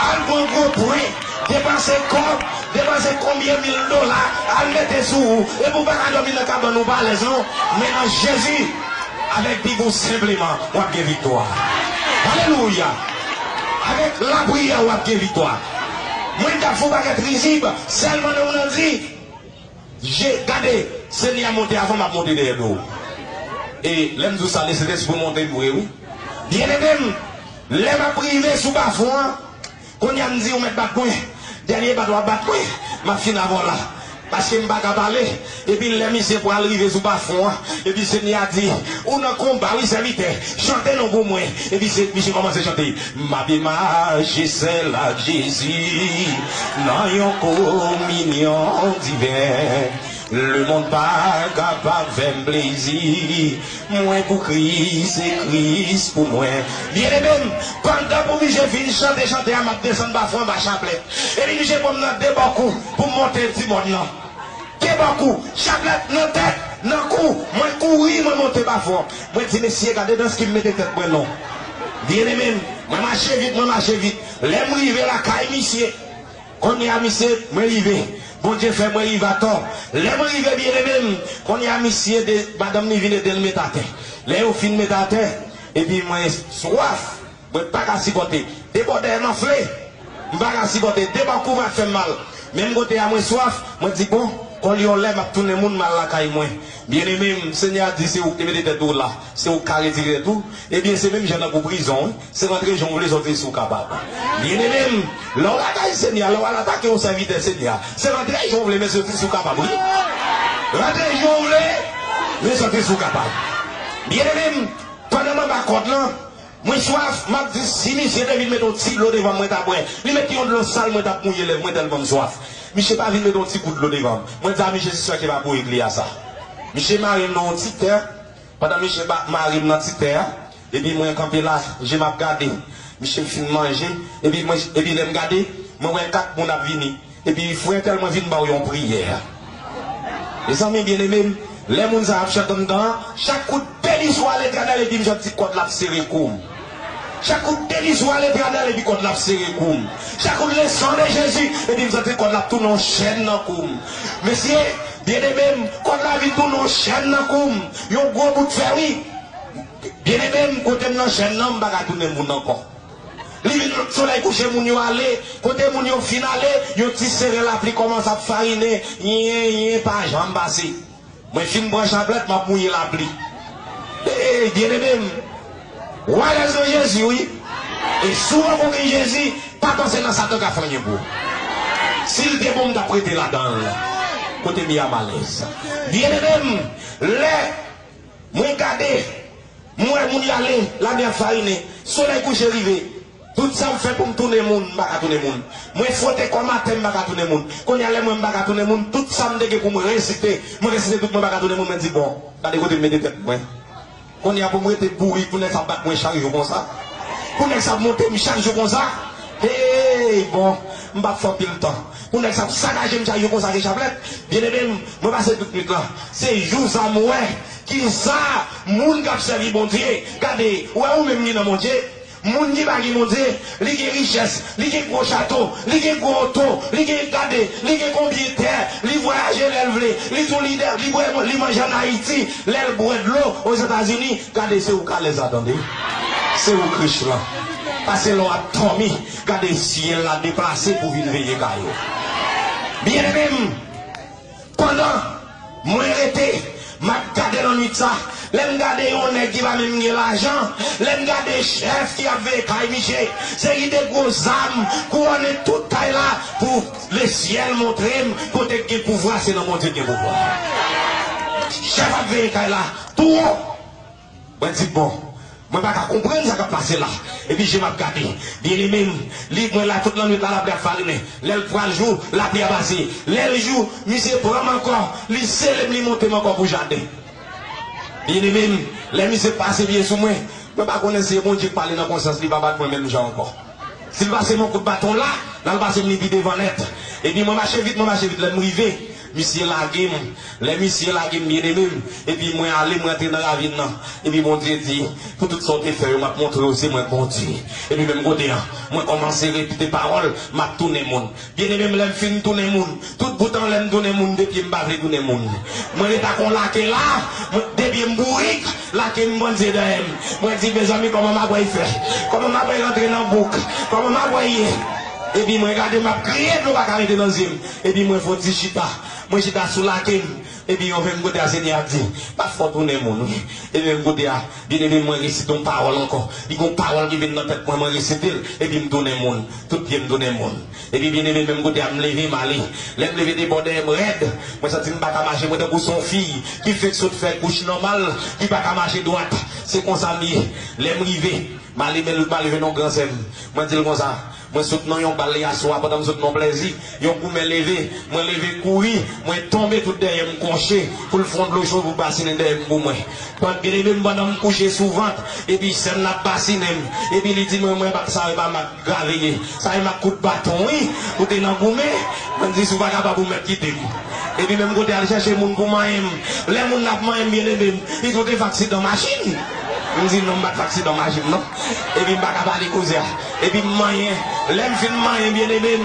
Al pran gwo pwen, depanse kòb, depanse konbyen mil dola, al mete sou ou, epi w pa ka dòmi nan kabann ou pa alèz, non. Men nan Jezi, avèk Bib ou senpleman, w ap gen viktwa. Alelouya! Avèk lapriyè, w ap gen viktwa. Mwen t ap fè yon pakèt rizib, sèlman nan moun nan di, je, gade, Senyè a monte avan, m ap monte dèyè do w. E lè m di w sa, Lesentespri monte m vre, wi. Byeneme m, lè m ap rive sou bafon an, kounye a m di, ou mèt bat mwen. Dènye bat w ap bat mwen, m ap fin avè w la. Paske m pa ka pale. Epi lè misye pral rive sou pafon an, epi Senyè a di, ou nan konba wi sèvitè, chante non pou mwen. Epi se, misye kòmanse chante, m ape mache sèl ak Jezi nan yon kominyon diven. Lemonn pa kapab fè m plezi. Mwen pou Kris, se Kris pou mwen. Byeneme m, pandan pou misye fin chante chante a, m ap desann pafon anba chaplèt. Epi misye ban m nan de bò kou pou m monte ti mòn nan. De bò kou, chaplèt nan tèt, nan kou, mwen kouri, mwen monte pafon. Mwen di, mesye, gade dans ki m mete tèt mwen non. Byeneme m, mwen mache vit, mwen mache vit. Lè m rive lakay misye, kounye a misye, mwen rive. Bondye fè mwen rive atò. Lè mwen rive, byeneme m, kounye a misye, de, madanm li vin ede l met atè. Lè yo fin met atè, epi mwen swaf. Mwen pa ka sipòte. De bò dèyè m anfle. M pa ka sipòte. De bò kou va fè m mal. Menm kote a mwen swaf, mwen di, bon, kòl yon lè m ap tounen moun m al lakay mwen. Byeneme m, Senyè a di, se ou ki te mete tèt ou la. Se ou k ka retire tèt ou. Ebyen, se menm jan tankou prizon, wi. Se rantre jan w vle, sòti si w kapab. Byeneme m, lè w lakay Senyè, lè w al atake yon sèvitè Senyè, se rantre jan w vle, men sòti si w kapab, wi. Rantre jan w vle, men sòti si w kapab. Byeneme m, pandan m anba kòd lan, mwen swaf, m ap di, si misye te vin met yon ti dlo devan m, mwen t ap bwè. Li met yon dlo sal, mwen t ap mouye lèv mwen tèlman m swaf. Misye pa vin met yon ti gout dlo devan m. Mwen di a misye, se sa ki pa pou regle a sa. Misye mare m nan yon ti tè. Pandan misye ba, mare m nan ti tè a, epi mwen kanpe la, je m ap gade. Misye fin manje, epi mwen, epi lè m gade, mwen wè kat moun ap vini. Epi frè entèl mwen vin ba w yon priyè. Mezanmi byeneme m, lè moun sa ap chante anndan an, chak kout beni swa Letènèl epi m santi kòd la ap sere kou m. Chak kout beni swa Letènèl epi kòd la ap sere kou m. Chak kout le sang de Jésus epi m santi kòd la ap tounen yon chèn nan kou m. Mesye, byeneme m, kòd la vin tounen yon chèn nan kou m. Yon gwo bout fè wi. Byeneme m, kote m nan chèn nan, m pa ka tounen moun ankò. Li vin solèy kouche, moun yo ale. Kote moun yo fin ale, yon ti seren lapli kòmanse ap farinen. Yen, yen, pa janm pase. Mwen fin pran chaplèt, m ap mouye lapli. Ey, byeneme m. W alèz nan Jezi, wi. E si w rankontre Jezi, pa panse nan Satan ka fè anyen pou ou. Si l te bon, m t ap rete ladan l. Kote m ye a m alèz. Byeneme m, lè mwen gade, m wè moun y ale, lapli ap farinen, solèy kouche rive. Tout sa m fè pou m tounen moun, m pa ka tounen moun. Mwen fwote kò m atè, m pa ka tounen moun. Kounye a lè m wè m pa ka tounen moun, tout sa m te gen pou m resite, mwen resite tout, mwen pa ka tounen moun, mwen di, bon, gade kote m mete tèt mwen. Kounye a pou m rete bourik, pou nèg sa ap bat mwen chak jou konsa. Pou nèg sa ap monte m chak jou konsa. Hey, bon, m p ap fè anpil tan. Pou nèg sa ap sakaje m chak jou konsa ke chaplèt. Byeneme m, mwen pase tout nwit lan. Se jou sa m wè kisa moun k ap sèvi Bondye. Gade, ou wè ou menm ki nan Bondye. Moun ki pa gen Bondye, li gen richès, li gen gwo chato, li gen gwo oto, li gen gade, li gen konbyen tè, li vwayaje lè l vle, li tou lidè, li bwè, li manje ann Ayiti, lè l bwè dlo Ozetazini, gade se ou k alèz la tande. Se ou k rich lan. Pase lè w ap dòmi, gade syèl la deplase pou vin veye kay ou. Byeneme m, pandan mwen rete, m ap gade nan nwit sa, lè m gade yon nèg ki pa menm gen lajan, lè m gade chèf ki ap veye kay misye, se li te gwo zam, kouwone tout kay la pou lesyèl montre m kote k gen pouvwa, se nan Bondye k gen pouvwa. Chèf ap veye kay la, tou wo. Mwen di, bon, mwen pa ka konprann sa k ap pase la. Epi je m ap gade. Byeneme m, li, mwen la tout lannwit la, lapli ap farinen. Lè l pral jou, lapli a pase. Lè l jou, misye pran m ankò, li sere m, li monte m ankò pou jaden. Byeneme m, lè misye pase pye sou mwen, mwen pa konnen si se Bondye k pale nan konsyans li, pa bat mwen menm jan ankò. Si l pase m yon kout baton la, l al pase m li pi devan nèt. Epi mwen mache vit, mwen mache vit, lè m rive, misye lage m. Lè misye lage m, byeneme m, epi mwen ale, mwen antre nan ravin nan. Epi Bondye di, pou tout sa w te fè yo, m ap montre w se mwen k Bondye. Epi menm kote a, mwen kòmanse repete pawòl, m ap tounen moun. Byeneme m, lè m fin tounen moun, tout bout an lè m tounen moun, de pye m pa vle tounen moun. Mwen ret ak yon lake la, mwen, de pye m bourik, lake m bondye dèyè m. Mwen di, mezanmi, kòman m ap pral fè? Kòman m ap pral rantre nan bouk? Kòman m ap pral ye? Epi mwen gade, m ap kriye, dlo pa ka rete nan zye m. Epi mwen fè yon ti chita. Mwen chita sou lake m. Epi yon menm kote a Senyè a di, m ap fè w tounen moun, wi. Epi menm kote a, byeneme m, mwen resite yon pawòl ankò. Li gen yon pawòl ki vin nan tèt mwen, mwen resite l, epi m tounen moun. Tout pye m tounen moun. Epi byeneme, menm kote a, m leve, m ale. Lè m leve, de bò dèyè m rèd. Mwen santi m pa ka mache, mwen tankou se yon fi ki fèk sot fè kouch nòmal, ki pa ka mache dwat. Se konsa m ye. Lè m rive, m ale, m ale jwenn yon gran sè m. Mwen di l konsa, mwen sot nan yon bal yè swa, pandan m sot nan yon plèzi, yon goumen leve, mwen leve kouri, mwen tonbe tout dèyè m kwoche, pou l fè yon dlo cho pou basinen dèyè m pou mwen. Pandan, byeneme m, pandan m kouche sou vant, epi sè m nan ap basinen m, epi li di mwen, mwen pa, sa e pa mak grave ye, sa e mak kout baton, wi, ou te nan goumen, mwen di si w pa kapab ou mèt kite m. Epi menm kote al chèche moun pou manyen m, lè moun nan ap manyen m, byeneme m, li di w te fè aksidan machin. M di non, m pa t fè aksidan machin non. Epi m pa ka pale koze a. Epi m manyen. Lè m fin manyen, byeneme m,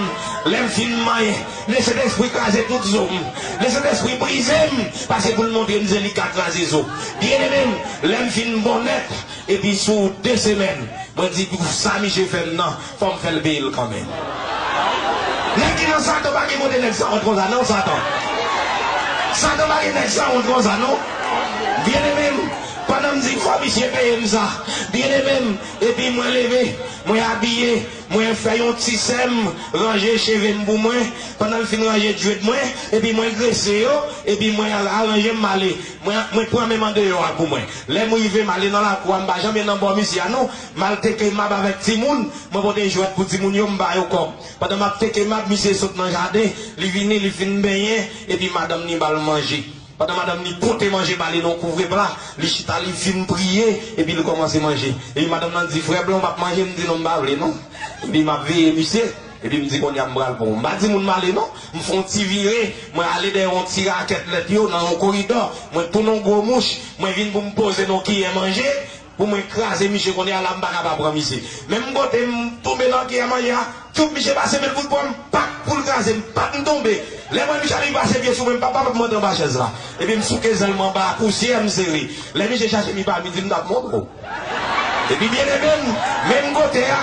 lè m fin manyen, Lesentespri kraze tout zo m. Lesentespri brize m, pase pou l montre m se li k ka kraze zo. Byeneme m, lè m fin bon nèt, epi sou de semèn, mwen di pou sa misye fè m nan, fò m fè l peye l kanmenm. Nèg ki nan Satan pa gen kote nèg sanwont konsa non, Satan. Satan pa gen nèg sanwont konsa non. Byeneme m, pandan m di fò misye peye m sa, byeneme m, epi mwen leve, mwen abiye, mwen fè yon ti sè m ranje cheve m pou mwen, pandan l fin ranje djwèt mwen, epi mwen grese yo, epi mwen aranje m, m ale. Mwen, mwen pran menm andeyò a pou mwen. Lè m rive, m ale nan lakou a, m pa janm nan bò misye a non. M al teke mab avèk timoun, mwen pote jwèt pou timoun yo, m ba yo kòb. Pandan m ap teke mab, misye sot nan jaden, li vini, li fin benyen, epi madanm ni ba l manje. Pandan madanm ni pote manje ba li nan yon kouvre pla, li chita, li fin priye, epi li kòmanse manje. Epi madanm nan di, "Frè Blan, w p ap manje?" M di, "Non, m pa vle non." Epi m ap veye misye, epi m di, "Kounye a m pral pran w." M pa di moun m ale non. M fè yon ti vire, mwen ale dèyè yon ti rakèt lèt yo nan yon koridò, mwen tounen yon gwo mouch, mwen vin pou m poze nan yon kiyè manje, pou mwen kraze misye, kounye a la m pa ka pa pran misye. Menm kote m tonbe nan kiyè manje a, tout misye pase men l pou l pran m, pak, pou l kraze m, pak, m tonbe. Lè m wè misye ale, li pase pye sou mwen, m pa, pa, pa, m antre anba chèz la. Epi m souke zèl mwen anba a, pousyè m sere. Lè misye chache m, li pa m, li di m t ap montre w. Epi byeneme m, menm kote a,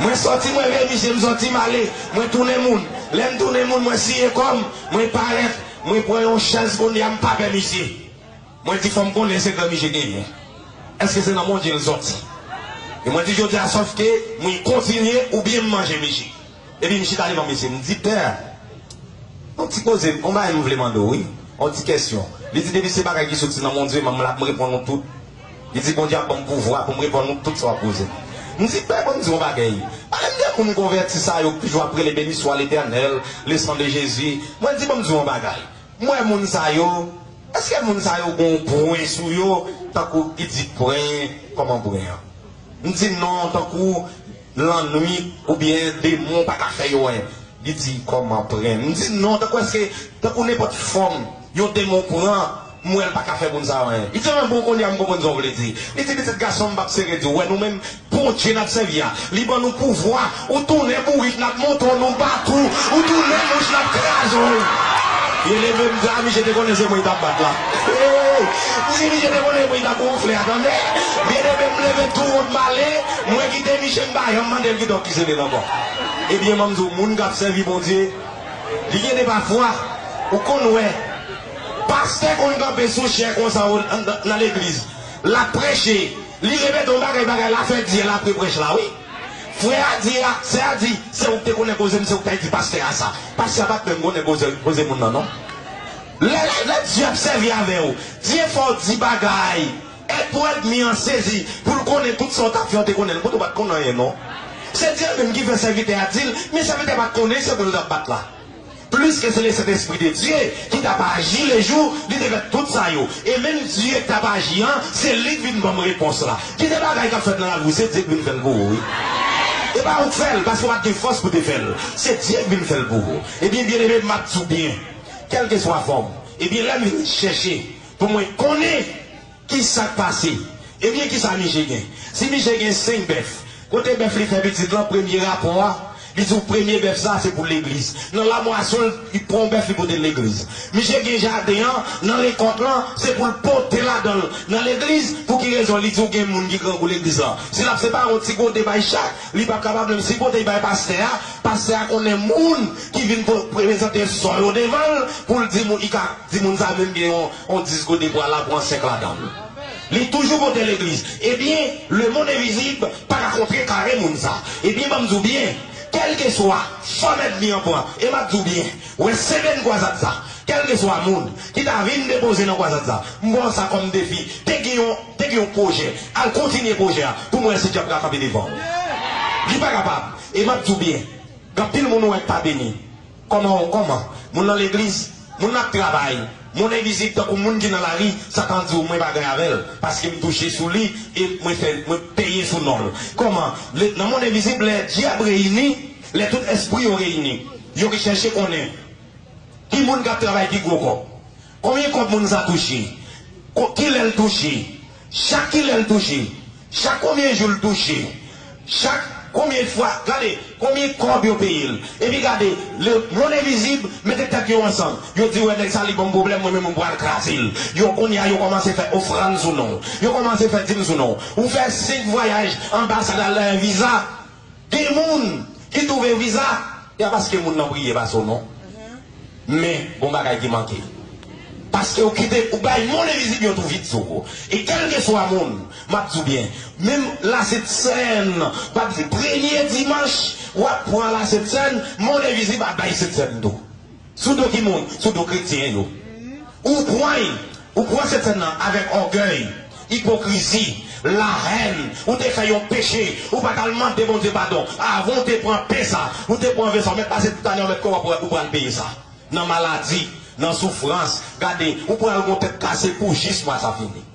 mwen sòti, mwen veye misye, m sòti, m ale, mwen tounen moun. Lè m tounen moun, mwen siye kò m, mwen parèt, mwen pran yon chèz kounye a, m pa pè misye. Mwen di fò m konnen sekrè misye genyen. Èske se nan Bondye l sòti? E mwen di jodi a, sòf ke mwen kontinye oubyen m manje misye. Epi m chita devan misye, m di, "Pè, yon ti koze, yon bagay m vle mande w, wi. Yon ti kèsyon." Li di, "Depi se bagay ki soti nan Bondye, m ap reponn ou tout." Li di, "Bondye ap ban m pouvwa pou m reponn ou tout sa w ap poze m." M di, "Pè, ban m di w yon bagay. Pale m de moun konvèti sa yo ki toujou ap rele, Béni soit l'Éternel, le sang de Jésus." Mwen di, "Ban m di w yon bagay." M wè moun sa yo, èske moun sa yo gen yon pwen sou yo, tankou ki di pwen, kòman pwen an? M di non, tankou lannwit oubyen demon pa ka fè yo anyen. Li di kòman pwen? M di non, tankou èske, tankou nenpòt fòm yon demon pran, m wè l pa ka fè moun sa yo anyen. Li di men bon, kounye a m konprann sa w vle di. Li di pitit gason m p ap sere di w, wè nou menm Bondye n ap sèvi a, li ban nou pouvwa. Ou tounen bourik, n ap monte w, nou bat ou. Ou tounen mouch, n ap kraze w. Byeneme m di, a, misye te konnen se mwen li t ap bat la. Hey! M di, misye te konnen mwen li t ap wonfle a, tande. Byeneme m leve tou wont m ale, mwen kite misye, m pa janm mande l kite w ki sere l ankò. Ebyen, ban m di w, moun k ap sèvi Bondye, li gen de pafwa, ou konn wè, pastè konn kanpe sou chè konsa nan legliz, l ap preche, li repete yon bagay, bagay la fè dyèl apre prèch la, wi. Frè a di a, sè a di, se ou k te konnen koze m, se ou k t al di pastè a sa. Pastè a pa t menm konnen koze, koze moun nan, non. Lè, lè Dye ap sèvi avè w, Dye fè w di bagay, èd pou ènmi an sezi, pou l konnen tout sa w t ap fè, w te konnen l, poutèt ou pa t konn anyen, non. Se Dye menm ki fè sèvitè a di l, men sèvitè a pa t konnen se pou l t ap bat la. Pliske se le Sentespri de Dye ki t ap aji lejou li te fè tout sa yo. E menm Dye ki t ap aji an, se li k vin ban m repons la. Gen de bagay k ap fèt nan lavi w, se Dye k vin fè l pou ou, wi. E pa ou k fè l, paske w pa t gen fòs pou te fè l. Se Dye k vin fè l pou ou. Ebyen, byeneme, m ap di w byen, kèlkeswa fòm, ebyen, lè m vin chèche pou mwen konnen Kisa k pase? Ebyen, kisa misye gen? Si misye gen senk bèf, kote bèf li fè pitit lan, premye rapò a, Li di w premye bèf sa se pou legliz. Nan lamwasyon l, li pran yon bèf li pote l legliz. Misye gen jaden an, nan rekòt lan, se pou l pote ladan l nan legliz. Pou ki rezon? Li di w gen moun ki grangou legliz lan. Si l ap separe yon ti gode bay chak, li p ap kapab menm. Si gode l bay pastè a, pastè a konnen moun ki vin po- prezante son yo devan l, pou l di moun, li ka di moun sa menm gen yon, yon dis gode pou al la pran senk ladan l. Li toujou pote legliz. Ebyen, lemonn envizib pa ka kontrekare moun sa. Ebyen, ban m di w byen, kèlkeswa fòm ènmi an pran, e m ap di w byen, wè semèn kwazad sa, kèlkeswa moun ki ta vin depoze nan kwazad sa, m pran sa kòm defi. Te gen yon, te gen yon pwojè, al kontinye pwojè a, pou m wè si dyab ka kanpe devan w. Li pa kapab. E m ap di w byen, gen anpil moun ou wè k pa beni. Kòman, kòman? Moun nan legliz, moun nan k travay, moun envizib tankou moun ki nan lari, Satan di w, mwen pa gen avè l, paske m touche sou li, e mwen fè, mwen peye sou non l. Kòman? Le, nan mond envizib, lè dyab reyini, lè tout espri yo reyini, yo ki chèche konnen ki moun k ap travay pi gwo kòb. Konbyen kòb moun sa touche? Ko- Kilè l touche? Chak kilè l touche? Chak konbyen jou l touche? Chak konbyen fwa? Gade, konbyen kòb yo peye l? Epi gade, lemonn envizib mete tèt yo ansanm. Yo di, wè, nèg sa li ban m pwoblèm, mwen menm m pral kraze l. Yo kounye a, yo kòmanse fè ofrann sou non w. Yo kòmanse fè dim sou non w. Ou fè senk vwayaj anbasad al dèyè viza. Gen moun ki twouve viza, e a paske moun nan priye pase w non. Men, gon bagay ki manke. Paske ou kite, ou bay mond envizib yon tou vit sou ou. E kèlkeswa moun, m ap di w byen, menm lasentsèn, m ap di premye dimanch, w ap pran lasentsèn, mond envizib ap bay sentsèn tou. Sou do ki moun? Sou do kretyen yo. Ou pran, ou pran sentsèn nan avèk ògèy, ipokrizi, lahèn, ou te fè yon peche, ou pa t al mande Bondye padon. Avan w te pran pen sa, ou te pran ven sa, ou mèt pase tout ane, ou mèt kwè w ap, ou pral peye sa. Nan maladi, nan soufrans, gade, ou pral gon tèt kase pou jis mwa sa fini.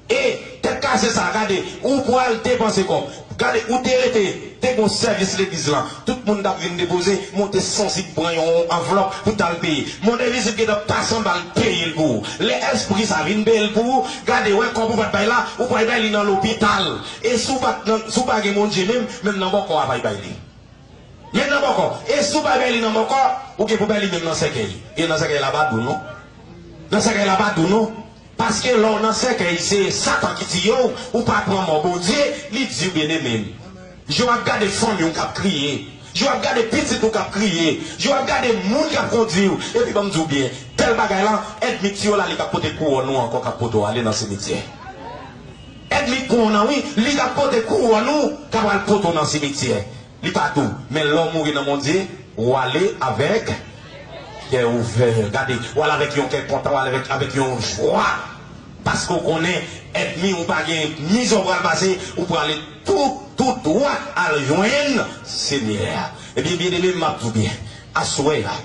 E tèt kase sa, gade, ou pral depanse kòb. Gade, ou te rete, te gon sèvis legliz lan. Tout moun t ap vin depoze, monte sansib pran yon anvlòp pou t al peye. Mond envizib gentan pase anba l peye l pou ou. Lè espri sa vin peye l pou ou, gade, wè kòb ou pa t bay la, ou pral bay li nan lopital. E si w pa t nan, si w pa gen Bondye menm, menm nan bòkò a pral bay li. Menm nan bòkò. E si w pa bay li nan bòkò, ou gen pou bay li menm nan sèkèy. E nan sèkèy la pa dou non. Nan sèkèy la pa dou non. Paske lè w nan sèkèy, se Satan ki tiye w, ou pa pran mò Bondye, li di w, byeneme m. Jan w ap gade fanmi w k ap kriye, jan w ap gade pitit ou k ap kriye, jan w ap gade moun k ap kondui w, epi ban m di w byen, tèl bagay la, ènmi tiye w la, li k ap pote kouwòn ou ankò, k ap pote w ale nan simityè. Ènmi k pran w nan, wi, li k ap pote kouwòn ou, k ap al pote w nan simityè. Li pa dou, men lè w mouri nan Bondye, w ale avèk kè ouvè. Gade, w ale avèk yon kè kontan, w ale avèk, avèk yon jwa. Paske w konnen ènmi w pa gen mizè w pral pase, ou prale tou, tou dwat al jwenn Senyè a. Ebyen, byeneme, m ap di w byen. Aswè a,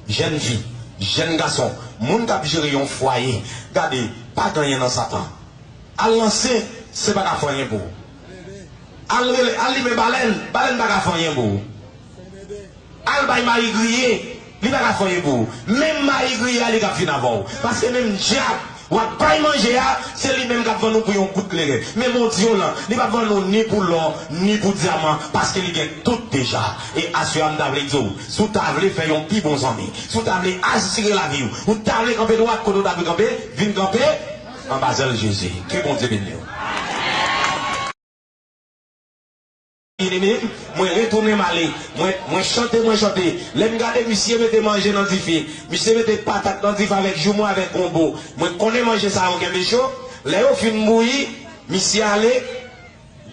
jèn fi, jèn gason, moun k ap jere yon fwaye, gade, pa gen anyen nan Satan. Al nan sen, sen pa ka fè anyen pou ou. Al rele, al limen balèn, balèn pa ka fè anyen pou ou. Al bay mayi griye, li pa ka fè anyen pou ou. Menm mayi griye a, li ka fin avè w. Paske menm dyab, w ap bay manje a, se li menm k ap vann ou pou yon gout kleren. Men Bondye w lan, li p ap vann ou ni pou lò, ni pou dyaman, paske li gen tout deja. E aswè a, m ta vle di w, si w ta vle fè yon pi bon zanmi, si w ta vle asire lavi w, ou ta vle kanpe dwat kote w ta dwe kanpe, vin kanpe anba zèl Jezi. Ke Bondye beni w. Byeneme, mwen retounen m ale. Mwen, mwen chante, mwen chante. Lè m gade misye mete manje nan dife. Misye mete patat nan dife avèk joumou, avèk gonbo. Mwen konnen manje sa yo kenbe cho. Lè yo fin bouyi, misye ale,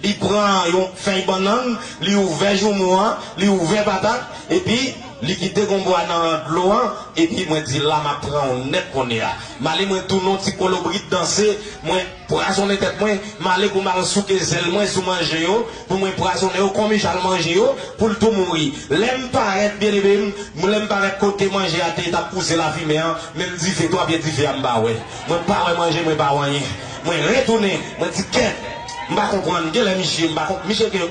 li pran yon fèy bannann, li ouvè joumou an, li ouvè patat, epi li kite gonbo a nan dlo an, epi mwen di, la m ap pran w nèt kounye a. M ale mwen tounen yon ti kolobrit danse, mwen pwazonnen tèt mwen, m ale pou m al souke zèl mwen sou manje yo, pou mwen pwazonnen yo, kòm li al manje yo, pou l tou mouri. Lè m parèt, byeneme m, lè m parèt kote manje a te ye, t ap pouse lafimen an, menm dife, twa pye dife a m pa wè. Mwen pa wè manje, mwen pa wè anyen. Mwen retounen, mwen di, kèt, m pa konprann, genlè misye, m pa konp-, misye gen,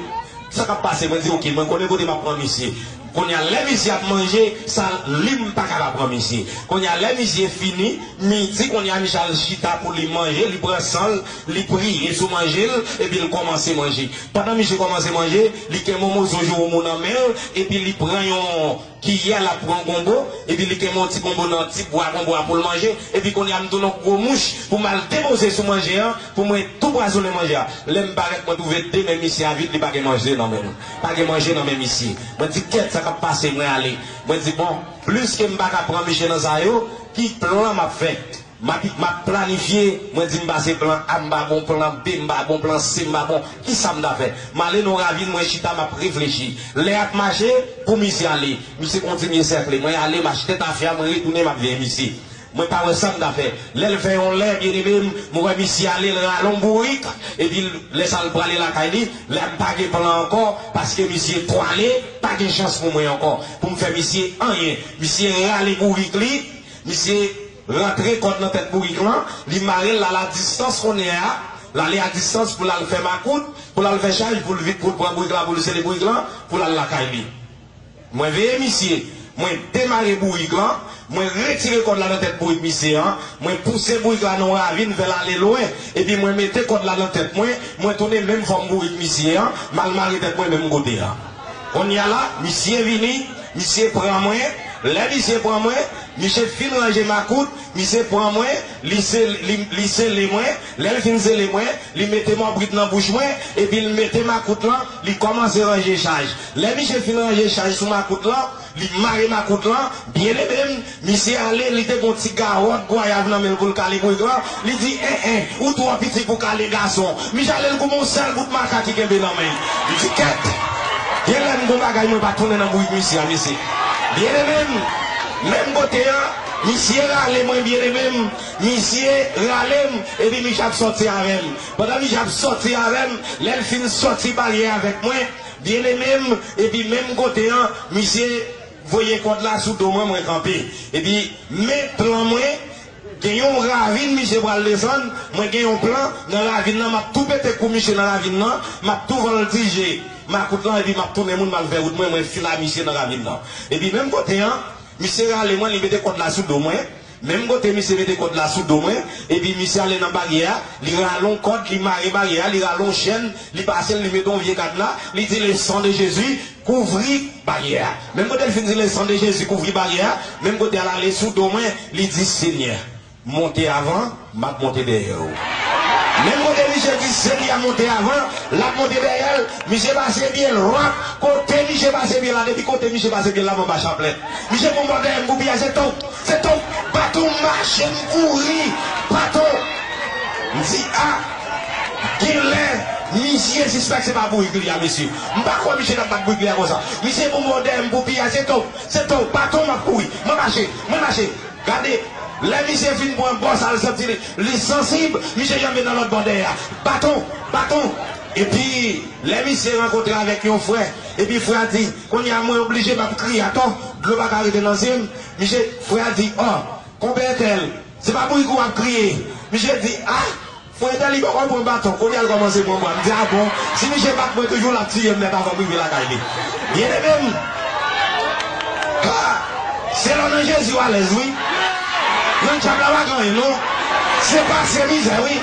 sa k ap pase, mwen di, oke, mwen konnen kote m ap pran misye. Kounye a, lè misye ap manje, sa li m pa ka pa pran misye. Kounye a, lè misye fini, midi, kounye a, misye al chita pou li manje, li pran san l, li priye sou manje l, epi l kòmanse manje. Pandan misye kòmanse manje, li kenbe yon moso jowomou nan men l, epi li pran yon kiyè, l ap pran gonbo, epi li kenbe yon ti gonbo nan ti bwa gonbo a pou l manje, epi kounye a, m tounen yon gwo mouch pou m al depoze sou manje an, pou mwen tou pwazonnen manje a. Lè m parèt, mwen twouve de men misye a vid, li pa gen manje nan men l. Pa gen manje nan men misye. Mwen di, "Kèt, sa k ap pase?" Mwen ale. Mwen di, "Bon, pliske m pa ka pran misye nan sa yo, ki plan m ap fè?" M ap, m ap planifye, mwen di, "M pase plan A, m pa bon, plan B, m pa bon, plan C, m pa bon. Ki sa m ta fè?" M ale nan ravin, mwen chita, m ap reflechi. Lè ap mache, pou misye ale. Misye kontinye sèkle. Mwen ale, m achte tafya, mwen retounen, m ap veye misye. Mwen pa wè sa m ta fè. Lè l fè yon lè, byeneme m, mwen wè misye ale, l rale yon bourik, epi l, lè sa l prale lakay li, lè m pa gen plan ankò, paske misye twale, pa gen chans pou mwen ankò, pou m fè misye anyen. Misye rale bourik li, misye rantre kòd nan tèt bourik lan, li mare l, l al a distans kounye a, l ale a distans pou l al fè makout, pou l al fè chaj, pou l vin, pou l pran bourik la, pou l sele bourik lan, pou l al lakay li. Mwen veye misye, mwen demare bourik lan, mwen retire kòd la nan tèt bourik misye an, mwen pouse bourik la nan yon ravin, fè l ale lwen, epi mwen mete kòd la nan tèt mwen, mwen tounen menm fòm bourik misye an, m al mare tèt mwen menm kote a. Kounye a la, misye vini, misye pran mwen, lè misye pran mwen, misye fin ranje makout, misye pran mwen, li sel-, li, li sele mwen, lè l fin sele mwen, li mete mòbrit nan bouch mwen, epi l mete makout lan, li kòmanse ranje chaj. Lè misye fin ranje chaj sou makout lan, li mare makout lan, byeneme m, misye ale, li te gon ti gawòt gwayav nan men l pou l kale bourik lan, li di, "En, en, ou twò piti pou kale gason." Misye ale, l goumen yon sèl bout maka ki kenbe nan men l. Li di, "Kèt, gen lè m gon bagay mwen pa tounen nan bourik misye a, mesye." Byeneme m, menm kote an, misye rale mwen, byeneme m, misye rale m, epi misye ap sòti avè m. Pandan misye ap sòti avè m, lè l fin sòti baryè avèk mwen, byeneme m, epi menm kote an, misye voye kòd la sou do mwen, mwen kanpe. Epi men plan mwen, gen yon ravin misye pral desann, mwen gen yon plan, nan ravin nan, m ap tou pete kou misye nan ravin nan, m ap tou voltije makout lan, epi m ap tounen moun, m al fè wout mwen, mwen file a misye nan ravin nan. Epi menm kote an, misye rale mwen, li mete kòd la sou do mwen, menm kote misye mete kòd la sou do mwen, epi misye ale nan baryè a, li rale yon kòd, li mare baryè a, li rale yon chèn, li pase l, li mete yon vye kadna, li di, "Le sang de Jésus, kouvri baryè a." Menm kote l fin di, "Le sang de Jésus, kouvri baryè a," menm kote a l ale sou do mwen, li di, "Senyè, monte avan, m ap monte dèyè w." Menm kote misye di, "Senyè, monte avan," l ap monte dèyè l, misye pase pye l, wap, kote misye pase pye l la, depi kote misye pase pye l la, m anba chaplèt. Misye pran m bò dèyè m pou piyaje tou. Se tou, baton m mache, m kouri, baton. M di, "A, gen lè, misye sispèk se pa bourik li a, mesye." M pa kwè misye t ap bat bourik li a konsa. Misye pou m bò dèyè m pou piyaje tou. Se tou, baton m ap kouri. Mwen mache, mwen mache. Gade, lè misye fin pran bò sa, l santi li, li sansib, misye janbe nan lòt bò dèyè a. Baton, baton. Epi, lè misye rankontre avèk yon frè, epi frè a di, "Kounye a mwen oblije m ap kriye atò, dlo pa ka rete nan zye m." Misye, frè a di, "Ò, konpè entèl, se pa bourik ou ap kriye." Misye di, "A, frè entèl li poko pran baton, kounye a l kòmanse pran bwa." M di, "A bon, si misye bat mwen toujou, l ap tiye m nèt avan m rive lakay li." Byeneme m, ha, se lè w nan Jezi w alèz, wi. Nan dyab la pa gen anyen, non. Se pase mizè, wi.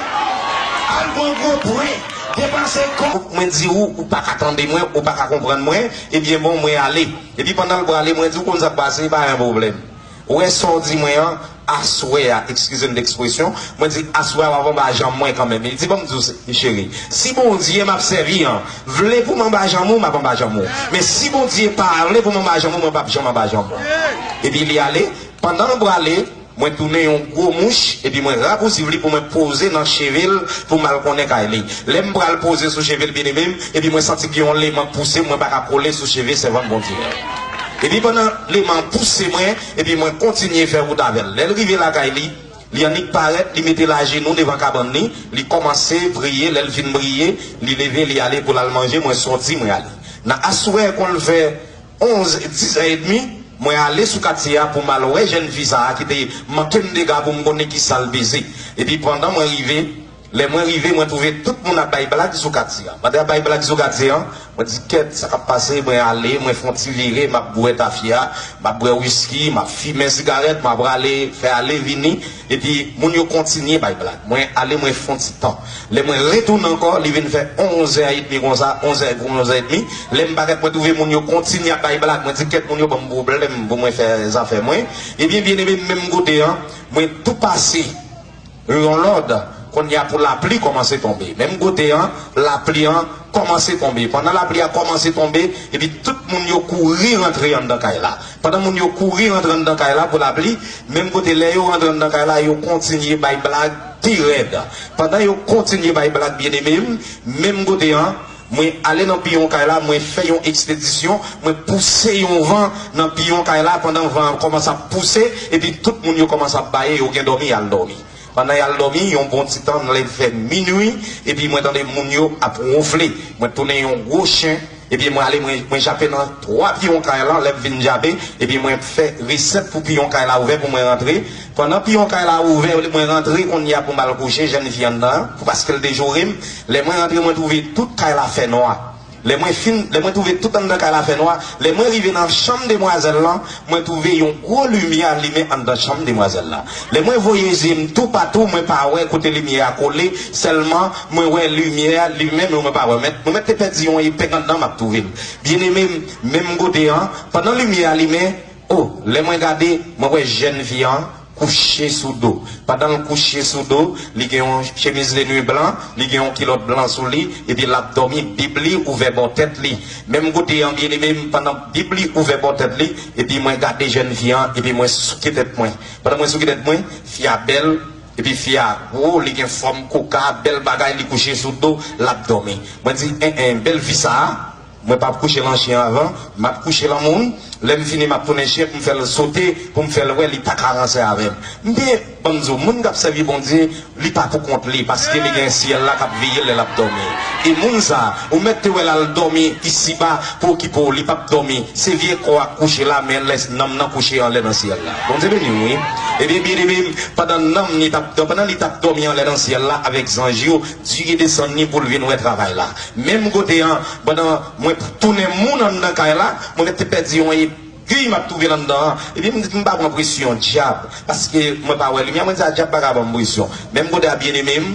Al pran gwo pwen, depanse kò. Mwen di ou, ou pa ka tande mwen, ou pa ka konprann mwen, ebyen bon, mwen ale. Epi pandan l prale, mwen di, "Ou konn sa k pase, pa gen pwoblèm." Ou wè sa w di mwen an, aswè a, eskize m de ekspresyon, mwen di, "Aswè a, w ap anba janm mwen kanmenm." Li di, "Ban m di w, cheri, si Bondye m ap sèvi an vle pou m anba janm ou, m ap anba janm ou. Men si Bondye pa vle pou m anba janm ou, mwen p ap janm anba janm ou." Epi li ale, pandan l prale, mwen tounen yon gwo mouch, epi mwen rapousiv li pou mwen poze nan cheve l, pou m al konnen kay li. Lè m pral poze sou cheve l, byeneme m, epi mwen santi gen yon leman k pouse m, mwen pa ka kole sou cheve sèvant Bondye a. Epi pandan leman an pouse mwen, epi mwen kontinye fè wout avè l. Lè l rive lakay li, li annik parèt, li mete l ajenou devan kabann li, li kòmanse priye, lè l fin priye, li leve, li ale pou l al manje, mwen sòti, mwen ale. Nan aswè, kon l fè onz, dis è edmi, mwen ale sou katye a pou m al wè jèn fi sa a ki te manke m dega pou m konnen ki sa l peze. Epi pandan mwen rive, Lè mwen rive, mwen twouve tout moun ap bay blag sou katye a. Pandan y ap bay blag sou katye a, mwen di, "Kèt, sa k ap pase?" Mwen ale, mwen fè yon ti vire, m ap bwè tafya, m ap bwè wiski, m ap fimen sigarèt, m ap rale, fè ale vini. Epi, moun yo kontinye bay blag. Mwen ale, mwen fè yon ti tan. Lè mwen retounen ankò, li vin fè onzè edmi konsa, onzè, onzè edmi. Lè m parèt, mwen twouve moun yo kontinye ap bay blag. Mwen di, "Kèt, moun yo ban m pwoblèm pou mwen fè zafè mwen." Ebyen, byeneme, menm kote a, mwen tou pase yon lòd, kounye a pou lapli kòmanse tonbe. Menm kote a, lapli a kòmanse tonbe. Pandan lapli a kòmanse tonbe, epi tout moun yo kouri rantre anndan kay la. Pandan moun yo kouri rantre anndan kay la pou lapli, menm kote lè yo rantre anndan kay la, yo kontinye bay blag pi rèd. Pandan yo kontinye bay blag, byeneme m, menm kote a, mwen ale nan piyon kay la, mwen fè yon ekspedisyon, mwen pouse yon van nan piyon kay la, pandan van an kòmanse ap pouse, epi tout moun yo kòmanse ap baye, yo gen dòmi, y al dòmi. Pandan y al dòmi, yon bon ti tan, lè l fè minui, epi mwen tande moun yo ap wonfle. Mwen tounen yon gwo chen, epi mwen ale, mwen, mwen jape nan twa piyon kay la, lè m vin jape, epi mwen fè resèt pou piyon kay la ouvè pou mwen rantre. Pandan piyon kay la ouvè, mwen rantre, kounye a pou m al kouche, jèn fi anndan an, pou paske l te joure m. Lè mwen rantre, mwen twouve tout kay la fè nwa. Lè mwen fin, lè mwen twouve tout anndan kay la fè nwa, lè mwen rive nan chanm demwazèl lan, mwen twouve yon gwo limyè alimen anndan chanm demwazèl la. Lè mwen voye zye m toupatou, mwen pa wè kote limyè a kole, sèlman mwen wè limyè a limen, men mwen pa wè. Mwen mèt, mwen mèt te pèdi yon epeng anndan, m ap twouve l. Byeneme m, menm kote a, pandan limyè a limen, o, lè mwen gade, mwen wè jèn fi an kouche sou do. Pandan l kouche sou do, li gen yon chemiz de nuit blan, li gen yon kilòt blan sou li, epi l ap dòmi, bib li ouvè bò tèt li. Menm kote an, byeneme m, pandan bib li ouvè bò tèt li, epi mwen gade jèn fi an, epi mwen souke tèt mwen. Pandan mwen souke tèt mwen, fi a bèl, epi fi a gwo, li gen fòm koka, bèl bagay, li kouche sou do, l ap dòmi. Mwen di, en, en, bèl fi sa a, mwen p ap kouche l an chen avan, m ap kouche l an moun. Lè m fini, m ap tounen chen pou m fè l sote, pou m fè l wè li pa ka ranse avè m. Men, ban m di w, moun k ap sèvi Bondye, li pa pou kont li, paske li gen syèl la k ap veye l lè l ap dòmi. E moun sa a, ou mèt te wè l al dòmi isiba pou okipe w, li p ap dòmi. Se vye kò a k kouche la, men lè nanm nan kouche anlè nan syèl la. Bondye beni w, wi. Ebyen, byeneme m, pandan nanm li t ap dò-, pandan li t ap dòmi anlè nan syèl la avèk zanj yo, Dye desann li pou l vin wè travay la. Menm kote an, pandan mwen tounen moun anndan kay la, mwen mèt te pèdi yon epi m ap twouve l anndan an. Epi m di, m pa pran presyon dyab, paske mwen pa wè limyè. Mwen di, a, dyab pa ka ban m presyon. Menm kote a, byeneme m,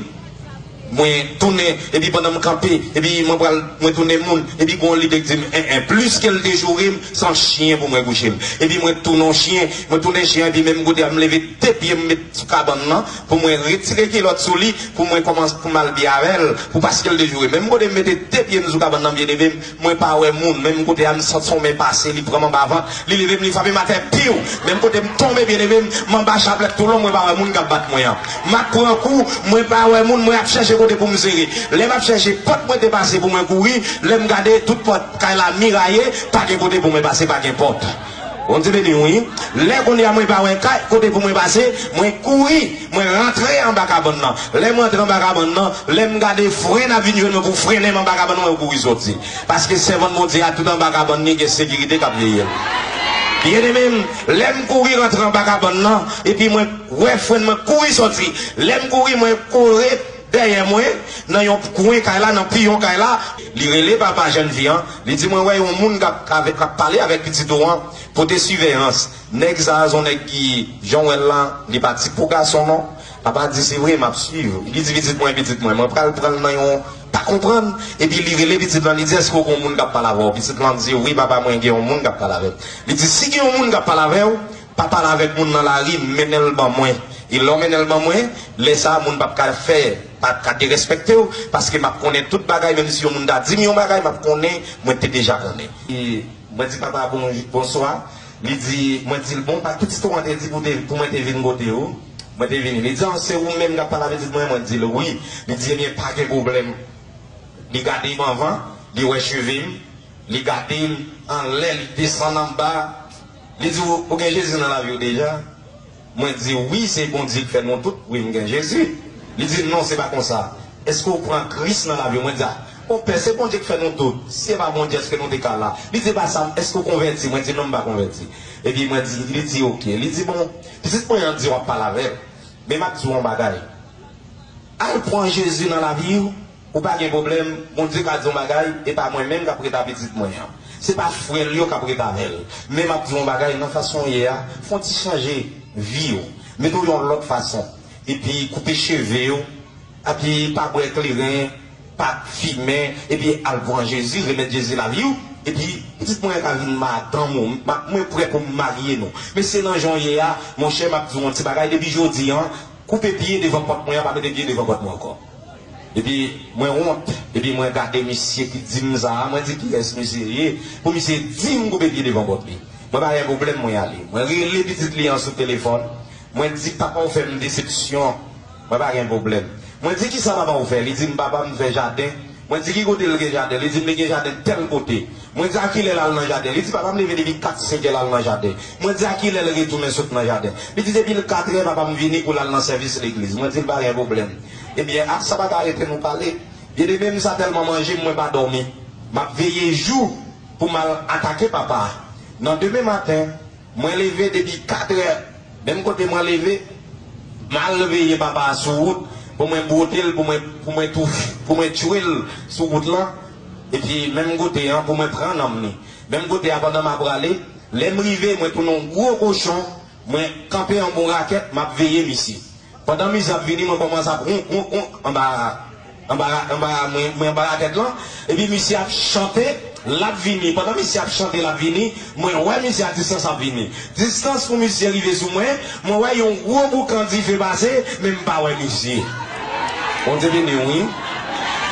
mwen tounen, epi pandan m kanpe, epi mwen pral, mwen tounen moun, epi gon lide k di m, en, en, plis ke l te joure m, se yon chen pou mwen kouche m. Epi mwen tounen yon chen, mwen tounen chen, epi menm kote a, m leve de pye m met sou kabann nan, pou mwen retire kilòt sou li, pou mwen kòmanse, pou m al byen avè l, pou paske l te joure. Menm kote m mete de pye m sou kabann nan, byeneme m, mwen pa wè moun. Menm kote a, m santi yon men pase, li pran m anba vant, li leve m, li frape m atè, piw! Menm kote m tonbe, byeneme m, m anba chaplèt toulon, mwen pa wè moun k ap bat mwen an. M ap pran kou, mwen pa wè moun, mwen ap chèche kote pou m sere. Lè m ap chèche pòt mwen te pase pou mwen kouri, lè m gade, tout pòt kay la miraye, pa gen kote pou mwen pase, pa gen pòt. Bondye beni w, wi. Lè kounye a mwen pa wè kay, kote pou mwen pase, mwen kouri, mwen rantre anba kabann nan. Lè mwen rantre anba kabann nan, lè m gade fren ap vin jwenn mwen pou frennen m anba kabann nan, mwen kouri soti. Paske sèvant Bondye a tout anba kabann li gen sekirite k ap veye l. Byeneme m, lè m kouri rantre anba kabann nan, epi mwen wè fren mwen kouri soti. Lè m kouri, mwen kore dèyè mwen, nan yon kwen kay la, nan piyon kay la. Li rele papa jèn fi an, li di, "Mwen wè yon moun k ap, k ap pale avèk pitit ou an, pote siveyans. Nèg sa a, se yon nèg ki, jan w wè l la, li pa tip pou gason non." Papa di, "Se vre, m ap swiv." Li di, "Pitit mwen, pitit mwen, mwen pral pran l nan yon pa konprann." Epi li rele pitit lan, li di, "Èske w gen yon moun k ap pale avè w?" Pitit lan di, "Wi, papa, mwen gen yon moun k ap pale avè m." Li di, "Si gen yon moun k ap pale avè w, pa pale avèk moun nan lari, mennen l ban mwen. E lè w mennen l ban mwen, lè sa a, moun p ap ka fè, p ap ka derespèkte w, paske m ap konnen tout bagay, menm si yon moun ta di m yon bagay, m ap konnen, mwen te deja konnen." E mwen di, "Papa, bon, bonswa." Li di, mwen di l, "Bon, pa pitit ou an te di pou te, pou mwen te vin kote ou?" Mwen te vini. Li di, "An, se ou menm k ap pale avèk pitit mwen?" Mwen di l, "Wi." Li di, "Ebyen, pa gen pwoblèm." Li gade m anvan, li wè cheve m, li gade m anlè, li desann anba. Li di, "Ou, ou gen Jezi nan lavi w deja?" Mwen di, "Wi, se Bondye ki fè nou tout. Wi, m gen Jezi." Li di, "Non, se pa konsa. Èske ou pran Kris nan lavi w?" Mwen di, "A, bon, Pè, se Bondye ki fè nou tout. Si se pa Bondye, èske nou te ka la?" Li di, "Pa sa, èske ou konvèti?" Mwen di, "Non, m pa konvèti." Epi mwen di, li di, "Oke." Li di, "Bon, pitit mwen an di w ap pale avè l. Men m ap di w yon bagay. Al pran Jezi nan lavi w, ou pa gen pwoblèm. Bondye ka di yon bagay, e pa mwen menm k ap ret a pitit mwen an. Se pa frè l yo k ap ret avè l. Men m ap di yon bagay, nan fason w ye a, fè yon ti chanje vi w. Mete w yon lòt fason. Epi koupe cheve w, epi pa bwè kleren, pa fimen, epi al pran Jezi, remèt Jezi lavi w. Epi pitit mwen an ka vin madanm ou, m-, mwen prè pou m marye nou. Men se nan jan w ye a, monchè, m ap di w yon ti bagay, depi jodi an, koupe pye devan pòt mwen an, pa mete pye devan pòt mwen ankò. Epi mwen wont, epi mwen gade misye ki di m sa a, mwen di kiyès misye ye, pou misye di m koupe pye devan pòt li. Mwen pa gen pwoblèm, mwen ale. Mwen rele pitit li an sou telefòn, mwen di papa w fè m desepsyon, mwen pa gen pwoblèm. Mwen di kisa papa w fè, li di m papa m fè jaden. Mwen di ki kote l gen jaden, li di m li gen jaden tèl kote. Mwen di a kilè l al nan jaden, li di papa m leve depi kat senk è l al nan jaden. Mwen di a kilè l retounen sot nan jaden, li di depi l kat è papa m vini pou l al nan sèvis legliz. Mwen di l pa gen pwoblèm. Ebyen, a sa pa ka rete nou pale. Byeneme m sa tèlman manje m, mwen pa dòmi. M ap veye jou pou m al atake papa a. Nan demen maten, mwen leve depi kat è, menm kote mwen leve, m al veye papa a sou wout pou mwen bwote l, pou mwen, pou mwen tou, pou mwen tchwe l sou wout lan. Epi menm kote an pou mwen pran nanm li. Menm kote a pandan m ap prale, lè m rive, mwen tounen yon gwo kochon, mwen kanpe anba yon rakèt, m ap veye misye. Pandan misye ap vini, mwen kòmanse ap wonk, wonk, wonk anba, anba, anba, mwen, mwen anba rakèt lan. Epi misye ap chante, l ap vini. Pandan misye ap chante, l ap vini, mwen wè misye a distans ap vini. Distans pou misye rive sou mwen, mwen wè yon gwo boukan dife pase, men m pa wè misye. Bondye beni w, wi.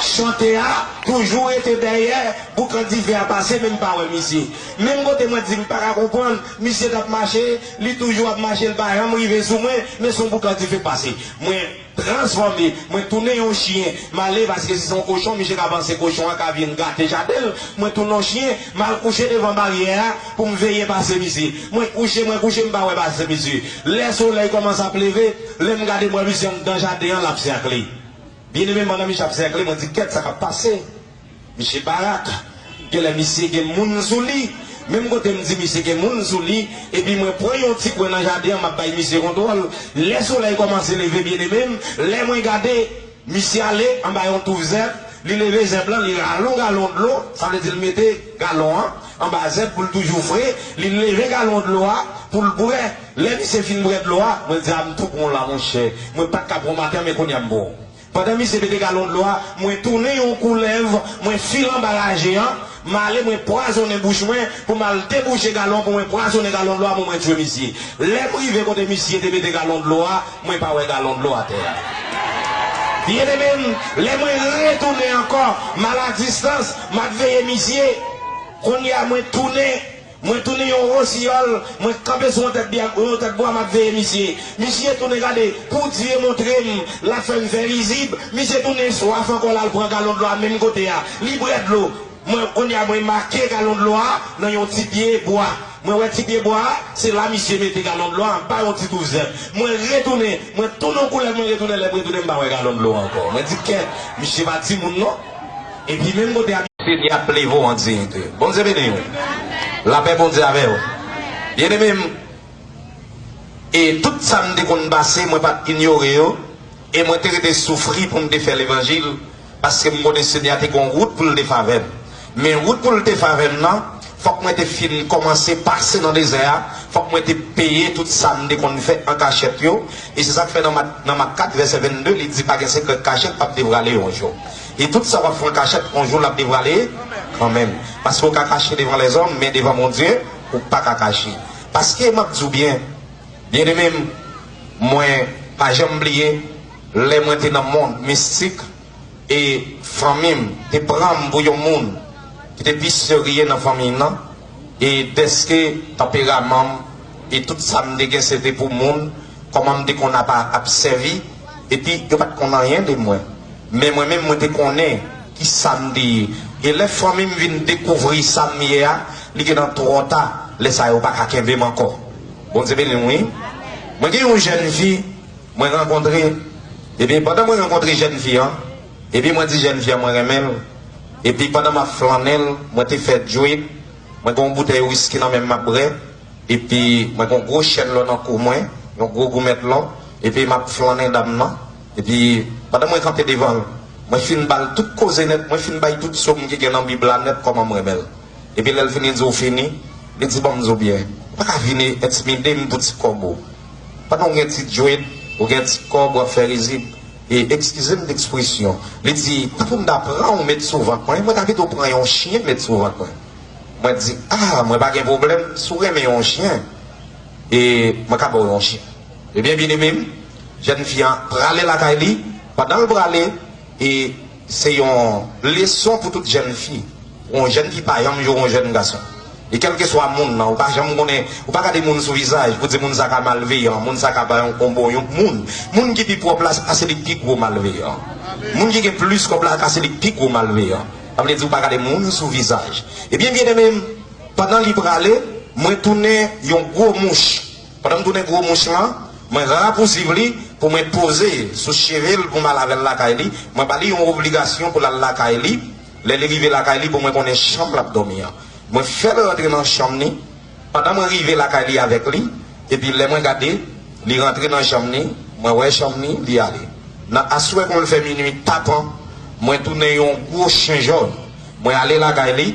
Chante a toujou rete dèyè boukan dife a pase, men m pa wè misye. Menm kote mwen di m pa ka konprann, misye t ap mache, li toujou ap mache, li pa janm rive sou mwen, men se yon boukan dife k pase. Mwen transfòme, mwen tounen yon chen, m ale paske si se yon kochon, misye ka panse kochon an ka vin gate jaden l, mwen tounen yon chen, m al kouche devan baryè a pou m veye pase misye. Mwen kouche, mwen kouche, m pa wè pase misye. Lè solèy kòmanse ap leve, lè m gade m wè misye anndan jaden an, l ap sèkle. Byeneme m, pandan misye ap sèkle, mwen di kèt sa k ap pase. Misye barak. Genlè misye gen moun sou li. Menm kote m di misye gen moun sou li, epi mwen pran yon ti kwen nan jaden an, m ap bay misye kontwòl. Lè solèy kòmanse leve, byeneme m, lè mwen gade, misye ale anba yon touf zèb, li leve zèb lan, li rale yon galon dlo, sa vle di l mete galon an anba zèb pou l toujou fre, li leve galon dlo a pou l bwè. Lè misye fin bwè dlo a, mwen di a m tou bon la, monchè. Mwen pa t ka bon maten, men kounye a m bon. Pandan misye mete galon dlo a, mwen tounen yon koulèv, mwen file anba raje an, m ale mwen pwazonnen bouch mwen pou m al debouche galon, pou mwen pwazonnen galon dlo a pou mwen tchwe misye. Lè m rive kote misye te mete galon dlo a, mwen pa wè galon dlo atè a. Byeneme m, lè mwen retounen ankò, m al a distans, m ap veye misye. Kounye a mwen tounen, mwen tounen yon wosiyòl, mwen kanpe sou yon tèt bya, yon tèt bwa, m ap veye misye. Misye tounen gade, pou Dye montre m, l ap fè m fè rizib. Misye tounen swaf ankò, l al pran galon dlo a menm kote a. Li bwè dlo. Mwen, kounye a, mwen make galon dlo a nan yon ti pye bwa. Mwen wè ti pye bwa a, se la misye mete galon dlo a anba yon ti touf zèb. Mwen retounen, mwen tounen yon koulèv, mwen retounen, lè m retounen, m pa wè galon dlo a ankò. Mwen di, kèt, misye pa timoun non. Epi menm kote a, Senyè ap leve w an diyite. Bondye beni w. Lapè Bondye avè w. Byeneme m, e tout sa m te konn pase, mwen pa t inyore yo, e mwen te rete soufri pou m te fè levanjil, paske m konnen Senyè a te gen yon wout pou l te fè avè m. Men wout pou l te fè avè m nan, fòk mwen te fin kòmanse pase nan dezè a, fòk mwen te peye tout sa m te konn fè an kachèt yo, e se sa k fè nan Mak, nan Mak kat vèsè vennde, li di pa gen sekrè k kache k p ap devwale yon jou. E tout sa w ap fè an kachèt, yon jou l ap devwale kanmenm. Paske w ka kache devan lèzòm, men devan Bondye, ou pa ka kache. Paske m ap di w byen, byeneme m, mwen pa janm bliye lè mwen te nan mond mistik, e fanmi m te pran m pou yon moun ki te pi serye nan fanmi m nan, e dèske tanperaman m e tout sa m te gen se te pou moun, kòman m te konn ap, ap sèvi, epi yo pa t konn anyen de mwen. Men mwen menm, mwen te konnen ki sa m te ye. E lè fanmi m vin dekouvri sa m ye a, li gentan twò ta, lè sa yo pa ka kenbe m ankò. Bondye beni w, wi. Mwen gen yon jèn fi, mwen rankontre, epi pandan mwen rankontre jèn fi an, epi mwen di jèn fi an mwen renmen l, epi pandan m ap flannen l, mwen te fè djwit, mwen gen yon boutèy wiski nan men m m ap bwè, epi mwen gen yon gwo chèn lò nan kou mwen, yon gwo goumèt lò, epi m ap flannen dam nan, Epi, pandan mwen kanpe devan l, mwen fin ba l tout koze nèt, mwen fin bay tout sòm ki gen nan Bib la nèt kòman m renmen l. Epi lè l fini di w fini, li di, "Ban m di w byen, ou pa ka vin entimide m pou ti kòb ou. Pandan w gen ti djwèt, ou gen ti kòb, w ap fè rizib. E, eskize m de ekspresyon." Li di, "Tankou m ta pran w met sou vant mwen, mwen ta pito pran yon chen met sou vant mwen." Mwen di, "A, mwen pa gen pwoblèm, si w renmen yon chen, e mwen ka ba w yon chen." Ebyen, byeneme m, jèn fi an prale lakay li. Pandan l prale, e se yon leson pou tout jèn fi. Pou yon jèn fi pa janm jwe yon jèn gason. E kèlkeswa moun nan, ou pa janm konnen, ou pa gade moun sou vizaj pou di moun sa ka malveyan, moun sa ka bay yon konbo, yon moun. Moun ki pi pwòp la, se pa se li ki pi gwo malveyan. Moun ki gen plis kòb la, ka se li ki pi gwo malveyan. Sa vle di ou pa gade moun sou vizaj. Ebyen, byeneme m, pandan li prale, mwen tounen yon gwo mouch. Pandan m tounen gwo mouch lan, mwen rapousiv li pou mwen poze sou cheve l pou m al avè l lakay li. Mwen ba li yon obligasyon pou l al lakay li. Lè li rive lakay li, pou mwen konnen chanm l ap dòmi an. Mwen fè l rantre nan chanm li. Pandan mwen rive lakay li avèk li, epi lè mwen gade, li rantre nan chanm li, mwen wè chanm li, li ale. Nan aswè, kon l fè minui tapan, mwen tounen yon gwo chen jòn. Mwen ale lakay li,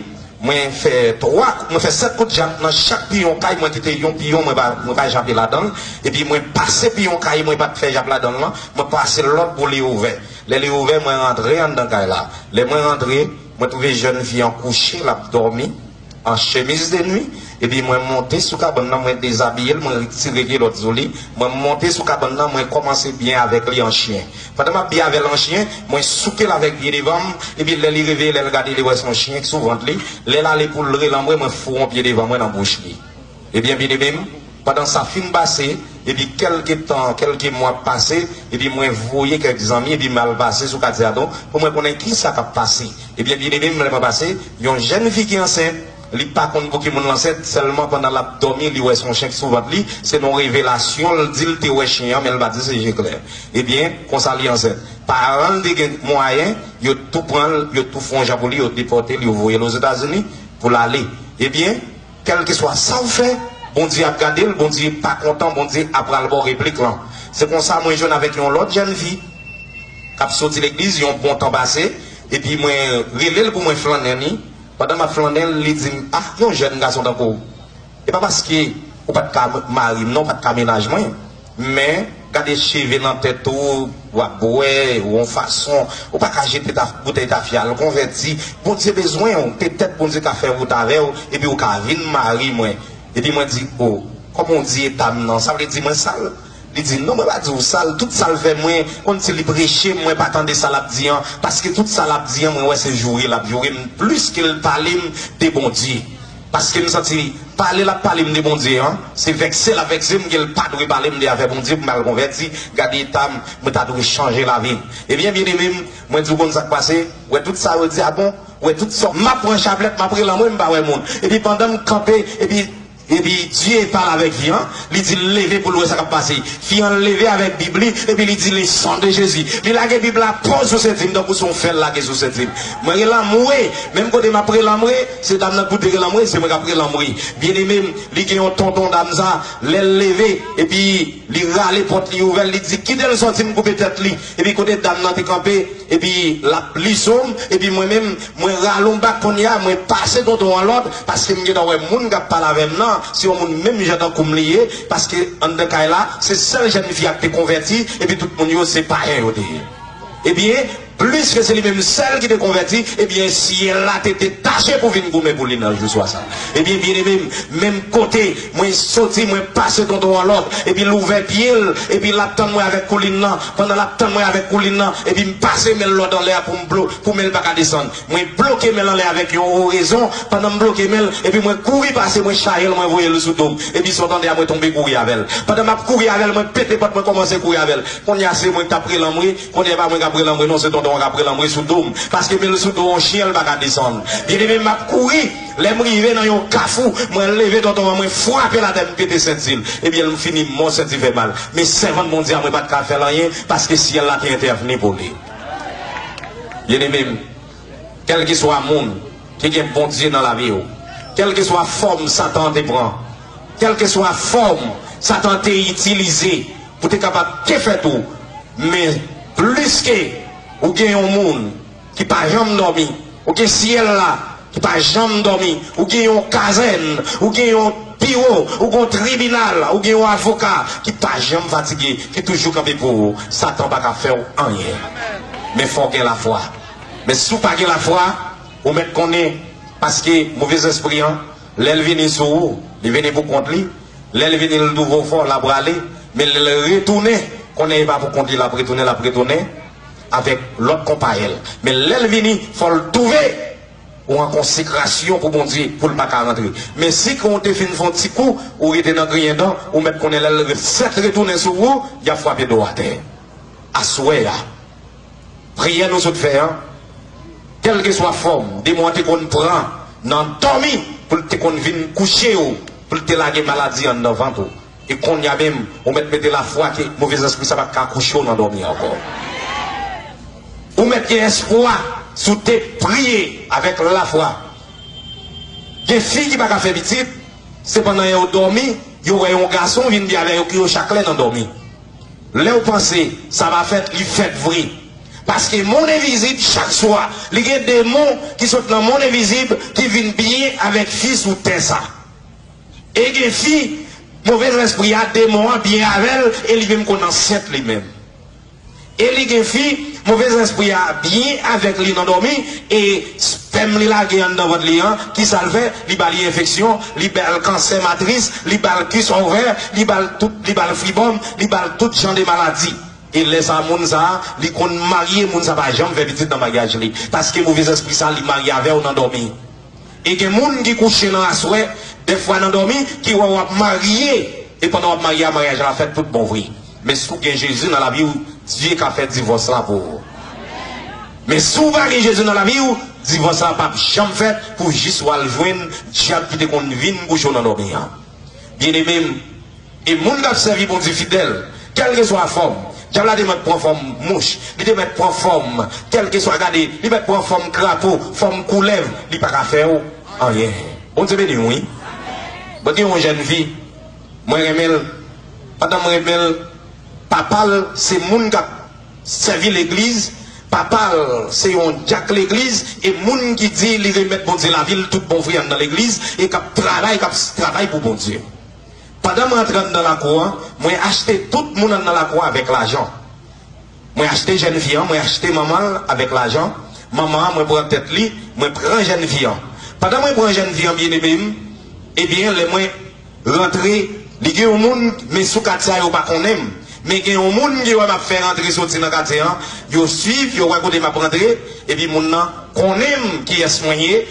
mwen fè twa, mwen fè sèt kout jab nan chak piyon kay, mwen kite yon piyon, mwen pa, mwen pa jape ladan l. Epi mwen pase piyon kay, mwen pa t fè jab ladan l lan, mwen pase lòt pou li ouvè. Lè li ouvè, mwen rantre anndan kay la. Lè mwen rantre, mwen twouve jèn fi an kouche, l ap dòmi, an chemiz de nwi, epi mwen monte sou kabann nan, mwen dezabiye l, mwen retire kilòt sou li, mwen monte sou kabann nan, mwen kòmanse byen avèk li an chen. Pandan m ap byen avè l an chen, mwen souke l avèk pye devan m, epi lè li reveye, lè l gade, li wè se yon chen ki sou vant li. Lè l ale pou l relanbre, mwen foure yon pye devan mwen nan bouch li. Ebyen, byeneme m, pandan sa fin pase, epi kèlke tan, kèlke mwa pase, epi mwen voye kèk zanmi, epi m al pase sou katye a tou, pou mwen konnen ki sa k ap pase. Ebyen, byeneme m, lè mwen pase, yon jèn fi ki ansent, li pa konn pou ki moun l ansent, sèlman pandan l ap dòmi, li wè se yon chen ki sou vant li, se nan yon revelasyon, l di l te wè chen an, men l pa di se je klè. Ebyen, konsa li ansent. Paran l te gen mwayen, yo tou pran l, yo tou fè yon jan pou li, yo depòte l, yo voye l Ozetazini pou l ale. Ebyen, kèlkeswa sa w fè, Bondye ap gade l, Bondye pa kontan, Bondye ap pral ba w replik lan. Se konsa mwen jwenn avèk yon lòt jèn fi k ap soti legliz, yon bon tan pase, epi mwen rele l pou mwen flannen li. Pandan m ap flannen l, li di m, "Ah, yon jèn gason tankou w. E pa paske ou pa t ka mari m non, ou pa t ka mennaj mwen. Men, gade cheve nan tèt ou, w ap bwè, ou yon fason, ou pa ka jete ta, boutèy tafya, al konvèti. Bondye bezwen w, petèt Bondye ka fè wout avè w, epi ou ka vin mari mwen." Epi mwen di, "O, kòman w di eta m nan, sa vle di mwen sal?" Li di, "Non, mwen pa di w sal, tout sa l fè mwen, kòmsi li preche m, mwen pa tande sa l ap di an, paske tout sa l ap di an, mwen wè se joure l ap joure m, plis ke l pale m de Bondye." Paske m santi pale l ap pale m de Bondye an, se vèkse l ap vèkse m ke l pa dwe pale m de afè Bondye pou m al konvèti. Gade eta m, mwen ta dwe chanje lavi m. Ebyen, byeneme m, mwen di w konn sa k pase, wè tout sa yo di a bon, wè tout sa, m ap pran chaplèt, m ap relanmwe, m pa wè moun. Epi pandan m kanpe, epi, epi Dye pale avèk fi an, li di l leve pou l wè sa k ap pase. Fi an leve avèk Bib li, epi li di, "Le sang de Jésus." Li lage Bib la pòz sou senti m, tankou se yon fè l lage sou senti m. Mwen relanmwe, menm kote m ap relanmwe, se dam nan k pou te relanmwe, se mwen k ap relanmwe. Byeneme m, li gen yon tonton dam sa, lè l leve, epi li rale pòt li ouvè l, li di, "Kite l sòti, m koupe tèt li." Epi kote dam nan te kanpe, epi l ap liso m, epi mwen menm, mwen rale yon bak kounye a, mwen pase tonton an lòd, paske m gentan wè moun k ap pale avè m nan, se yon moun menm jan tankou m li ye, paske anndan kay la, se sèl jèn fi a k te konvèti, epi tout moun yo se payen yo te ye. Ebyen, plis ke se li menm sèl ki te konvèti, ebyen, syèl la te detache pou vin goumen pou li nan jou swa sa. Ebyen, byeneme m, menm kote, mwen soti, mwen pase tonton an lòd, epi l ouvè pye l, epi l ap tann mwen avèk koulin nan. Pandan l ap tann mwen avèk koulin nan, epi m pase men l lòd anlè a pou m blo-, pou men l pa ka desann. Mwen bloke men l anlè avèk yon orezon, pandan m bloke men l, epi mwen kouri pase, mwen chaje l, mwen voye l sou do m. Epi sa w tande a, mwen tonbe kouri avè l. Pandan m ap kouri avè l, mwen pete pòt, mwen kòmanse kouri avè l. Kounye a, se mwen k t ap relanmwe, kounye a, e pa mwen k ap relanmwe, non, se tonton an k ap relanmwe sou do m. Paske men l sou do yon chen, l pa ka desann. Byeneme, m ap kouri. Lè m rive nan yon kafou, mwen leve tonton an, mwen frape l atè, m pete senti l. Ebyen, m fini mò, senti fè mal. Men sèvant Bondye a, mwen pa t ka fè l anyen, paske syèl la te entèvni pou li. Byeneme m, kèlkeswa moun ki gen Bondye nan lavi w, kèlkeswa fòm Satan an te pran, kèlkeswa fòm Satan an te itilize pou te kapab defèt ou, men Piske ou gen yon moun ki pa janm dòmi, ou gen syèl la ki pa janm dòmi, ou gen yon kazèn, ou gen yon biwo, ou gen yon tribinal, ou gen yon avoka ki pa janm fatige, ki toujou kanpe pou ou, Satan pa ka fè w anyen. Men fò w gen lafwa. Men si w pa gen lafwa, ou mèt konnen, paske movèzespri an, lè l vini sou ou, li vini pou kont li. Lè l vini, l twouve w fò, l ap rale. Men lè l retounen, konnen e pa pou kont li l ap retounen, l ap retounen avèk lòt konpayèl. Men lè l vini, fò l twouve ou an konsekrasyon pou Bondye, pou l pa ka rantre. Men si ke w te fin fè yon ti kou, ou rete nan griyen dan, ou mèt konnen lè l sèt retounen sou ou, y ap frape do w atè. Aswè a, priyè nou sot fè an, kèlkeswa fòm demon an te konn pran nan dòmi, pou l te konn vin kouche w, pou l te lage maladi anndan vant ou. E kounye a menm, ou mèt mete lafwa ke movèzespri sa pa ka kouche w nan dòmi ankò. Ou mèt gen espwa si w te priye avèk lafwa. Gen fi ki pa ka fè pitit, sepandan lè yo dòmi, yo wè yon gason vin byen avè yo, ki yo chak lè nan dòmi. Lè w panse sa pa fèt, li fèt vre. Paske monn envizib, chak swa, li gen demon ki sot nan monn envizib ki vin byen avèk fi sou tè sa. E gen fi, movèzespri a, demon an byen avè l, e li menm konn ansent li menm. E li gen fi, movèzespri a byen avèk li nan dòmi, e spèm li lage anndan vant li an, ki sa l fè? Li ba li enfeksyon, li ba l kansè matris, li ba l kis ovè, li ba l tout, li ba l fibòm, li ba l tout jan de maladi. E lè sa a, moun sa a, li konn marye, moun sa a pa janm fè pitit nan maryaj li. Paske movèzespri sa a, li marye avè w nan dòmi. E gen moun ki kouche nan aswè, dèfwa nan dòmi, ki wè w ap marye, e pandan w ap marye a, maryaj la fèt tout bon vre. Men si w gen Jezi nan lavi w, Dye ka fè divòs la pou ou. Men si w pa gen Jezi nan lavi w, divòs la p ap janm fèt pou jis w al jwenn dyab ki te konn vin kouche w nan dòmi an. Byeneme m, e moun k ap sèvi Bondye fidèl, kèlkeswa fòm, dyab la te mèt pran fòm mouch, li te mèt pran fòm, kèlkeswa, gade, li mèt pran fòm krapo, fòm koulèv, li pa ka fè w anyen. Bondye beni w, wi. Mwen gen yon jèn fi, mwen renmen l. Pandan mwen renmen l, papa l se moun k ap sèvi legliz, papa l se yon dyak legliz, e moun ki di li remèt Bondye lavi l tout bon vre anndan legliz, e k ap travay, k ap travay pou Bondye. Pandan mwen antre anndan lakou an, mwen achte tout moun anndan lakou an avèk lajan. Mwen achte jèn fi an, mwen achte manman l avèk lajan. Manman an, mwen pran tèt li, mwen pran jèn fi an. Pandan mwen pran jèn fi an, byeneme m, ebyen, lè mwen rantre, li gen yon moun, men sou katye a, yo pa konnen m. Men gen yon moun ki wè m ap fè rantre soti nan katye an, yo swiv, yo wè kote m ap rantre, epi moun nan konnen m kiyès mwen ye,